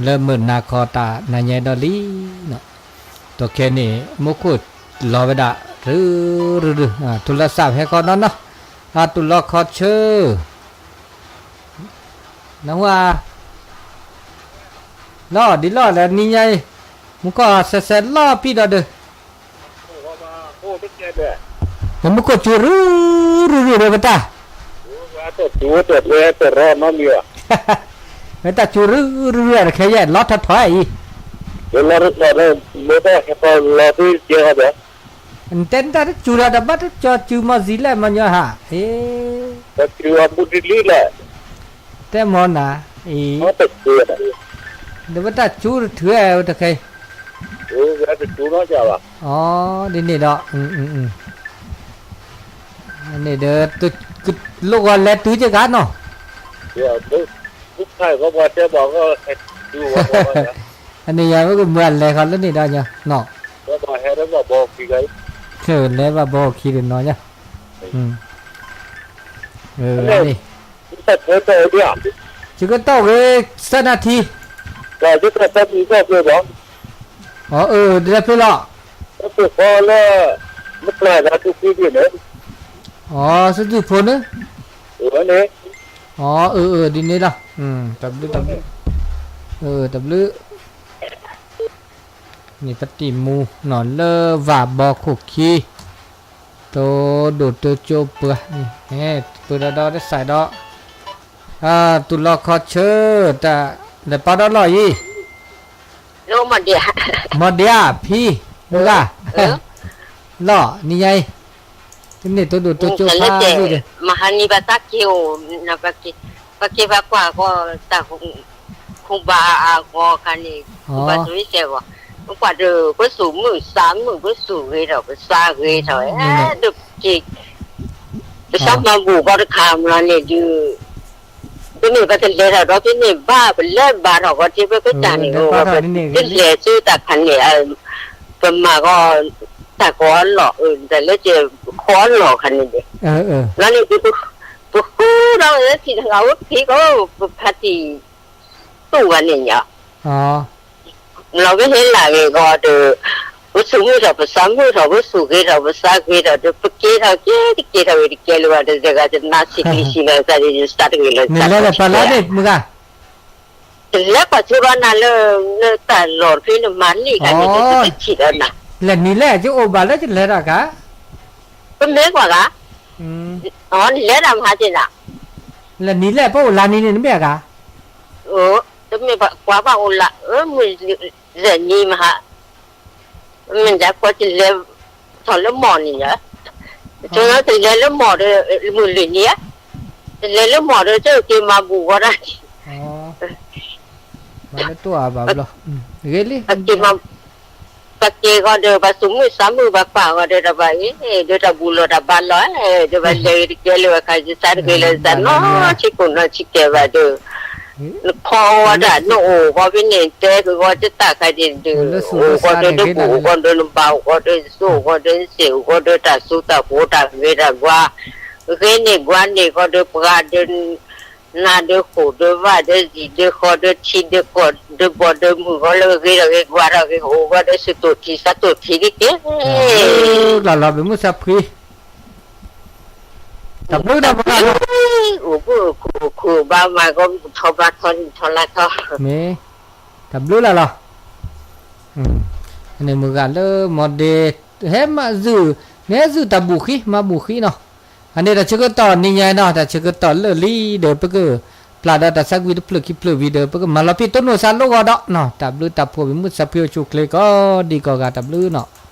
လၢမုၢ်နၤခီတၢ်နၤညါဒီးလံနီၤ, ဒီးခဲန့ၣ် မူခိၣ်လီၤဝဲဒၣ် ရူၤရူၤရူၤ, ထူလီၤစၢ်ဟဲခီနီၤနီၤ, အတူၢ်လီၤခီဆၢ နဟူဧါ, လီၤဒ်လီၤလၢနံၤညါအံၤ, မူခိၣ်ဆဲးဆဲးလီၤပံာ်ဒီးဒုး, နမူခိၣ်စူၤရူၤရူၤရူၤဒီးပတၢ်, ဝဲတၢ်စူၤရူၤရူၤရူၤတခဲယဲၢ် လီၤထီၣ်ထီၣ်အံၤ, လီၤထီၣ်ထီၣ်လီၤသ့ကဲဒီး နတဲနတၢ်တစူၤဒီးတဘၣ်တကၠီၤစူၤမီၢ်ဇံလဲၣ်မီၢ်ညီဟး, တဲမီၢ်နၤ, အံၤ, ဒီးပတၢ်စူၤတထုးဝဲတခဲအံၤ, အီ, ဒ်န့ၣ်ဒီး, န့ၣ်ဒီး, လိၣ်ဂီၤလဲၤတုၤက့ၤဂၤနီၤ, အန့ၣ်ယၤဝဲကမၤလဲၤဃီလၢန့ၣ်ဒီးညီနီၤ, လဲၤဘၣ်ဘီအခံဂၤအံၤ, လဲၤဘၣ်ဘီအခံဒီးနီၤညါ, န့ၣ်, ဆၢကတီၢ်ဂ့ၤ စဲးနၣ်ထံ, အီ, အၢ, ဒ်လဲၣ်ဖဲလီၤ, အီ, စုဒုၣ်ဖိန့ၣ်, အီ, အၢ, အၢ, ဒ်န့ၣ်လီၤ, တဘျုး, တဘျုး, န့ၣ်ပတံၢ်မူနီၤလၢဝၣ်ဘီခိၣ်ခံ, တိဒိၣ်တိကၠိပှၤ, ပှၤဒီးဒီးတစဲးဒီး, တူၢ်လီၤခီဆၢ, တၢ်လဲၤပာ်ဒီးလီၢ်အံၤ, မီၢ်ဒ့ဧါ, ဖံ, မုၢ်ဂၤ, လီၢ်နံၤညါအံၤ, တန့ၢ်တိဒိၣ်တိကၠိဖးဒိၣ်ဒီး, မဟါနံၤဘၣ်သးက့ၤအိၣ်, ပက့ၤဘၣ်ကွၢ်ဂီၤတၢ် ခိၣ်ဘၣ်အဂီၢ်ခါန့ၣ်, ခိၣ်ဘၣ်စံစဲးဂီၤ, ပကွၢ်ဒီး ပသူၣ်မုာ်သးမုာ် ပသူၣ်ဂ့ၤထီၣ် ပသးဂ့ၤထီၣ်, ဒ်ပက့ၤ, ပသးမၤဘူၣ်ဂီၤတခါမလီၤန့ၣ်ဒုး, ပန့ၣ်ပကလဲၤထီၣ်ဒီး ပန့ၣ်ဘၣ် ပလဲၤဘၣ်ထီၣ်ဂီၤထံ ပကတၢ်န့ၣ်, ပလဲၤဆူတၢ်ခါန့ၣ်, ပမၤဂီၤ တၢ်ကိးအလီၢ်, တၢ်လၢက့ၤခိးအလီၢ်ခါန့ၣ်ဒုး, လီၤန့ၣ်ဒုး, ပဃုဒီး ပထံၣ်တဂၤအိၣ်ဖံးကီး ပဖါတံၢ် တူၢ်ဂၤန့ၣ်ညါ, လီၤဝဲဟဲလၢဂ့ၤဂီၤဒီး, ပသူၣ်မုာ်ထီၣ် ပသးမုာ်ထီၣ် ပသူၣ်ဂ့ၤထီၣ် ပသးဂ့ၤထီၣ်ဒီး ပက့ၤထီၣ်က့ၤတက့ၤထီၣ်ဂ့ၤတကဲလၢၤဘၣ်ဒီး တဂၤတနါစံးကလံၤစံးလီၤသးဒီး ယသးတဂ့ၤလီၤ လဲၤလဲၤလဲၤပာ်လီၤန့ၣ် မုၢ်ဂၤ, တလဲၤကွၢ်ဆိဒီးနၤလၢတၢ်လီၢ်တဖဲနမၤန့ၢ်ခါန့ၣ် တထံၣ်ဒီးနၤ, လဲၤနံၤလဲၣ် ယအိၣ်ဘၣ်လၢယလဲၤတၢ်ကါ, ပမ့ၢ်ကွၢ်ဂၤ, နလဲၤတၢ်မဟါက့ၤနၤ, လဲၤနံၤလဲၣ် ပအိၣ်လါနံၤန့ၣ် နမ့ၢ်အဂၤ တမ့ၢ်ပှၤဘၣ်အိၣ်လၢ မုၢ်လဲၤနံၤမဟါ, မ့ၢ်ဒၣ်ကီးတလဲၤထီၣ်လၢမီၢ်န့ၣ်, တလဲၤလၢမီၢ်ဒီး မုၢ်လွံၢ်နံၤဧါ, တလဲၤလၢမီၢ်ဒီး ကက့ၤမၤဘူၣ်ဂီၤတၢ်, မၤလၢတိၢ်အဘၣ်ဘျီ, ဂ့ၤလံ, ပက့ၤဂီၤဒီး ပသူၣ်မုာ်သးမုာ် ပကွၢ်ဂီၤဒီး တၢ်ဘၣ်အံၤ ဒီးတၢ်ဘူၣ်လီၤတၢ်ဘါလီၤ, ဒီးပလဲၤဂ့ၤတကဲလၢၤဘၣ်ခါ ယသးတဂ့ၤလၢၤ ယသးနီၢ်ဆံးကိၢ်နီၢ်ဆံးကဲဘၣ်ဒီး နခီဝဲဒၣ် နအိၣ်ဂီၤဖဲန့ၣ် တဲကဂီၤတတၢ်ခါန့ၣ်ဒုး အိၣ်ဂီၤဒီးနဘူၣ် အိၣ်ဂီၤဒီးနဘါ အိၣ်ဂီၤဒီးနစဲး အိၣ်ဂီၤဒီးနစဲးအိၣ်ဂီၤဒီးတၢ်သူတၢ်ပှိၤတၢ်ဂ့ၤတၢ်ဝါ ဂ့ၤန့ၢ်ဝါန့ၢ်ဂီၤဒီးပှၤဒီး နၤဒီးဃိၣ်ဒီးဝၣ်ဒီးစံၣ်ဒီးဃီၤဒီးထံဒီးကီၢ်ဒီးဘီၣ်ဒီးမုၢ်ဂီၤလၢ ဂ့ၤဒီးဂ့ၤဝါဒီးဂ့ၤ အိၣ်ဂီၤဒီးဆူတိၢ်ထံသးတိၢ်ထံတက့ၢ် လီၤလီၤ ပမုၢ်စၢဖှံ တၢ်ဘျုးဒီးပှၤ အိၣ်ဘှံးအိၣ်ခူၣ်အိၣ်ခူၣ်ဘါမၤဂီၤ ထီၣ်ဘါထီၣ်ထီၣ်လါထီၣ် မ့ၢ် တၢ်ဘျုးလၢ်လီၤ န့ၣ်မုၢ်ဂၤလၢမီၢ်ဒ့ ဟဲမၤဇုာ် နဟဲဇုာ်တၢ်ဘူၣ်ဃံ မၤဘူၣ်ဃံနီၤ အန့ၣ်တၢ်ဆၢကတီၢ်နံၤညါနီၤ တၢ်ဆၢကတီၢ်လၢာ်လံဒီး ပက ပ ပျၢ်ဒီးတၢ်ဆါကွံာ်တဖျၢၣ်ခံဖျၢၣ်ဝံၤဒီး ပကမၤလီၤဖံးတိၢ်နီၣ်စၢ်လိၣ်ဂီၤဒီးနီၤ, တၢ်ဘျုးတၢ်ဖှိၣ်ဝံၤ မုၢ်ဆါဖှံအိၣ်ဆူၣ်အိၣ်ချ့ကိးဒံကိးဂၤ တၢ်ဘျုးနီၤ.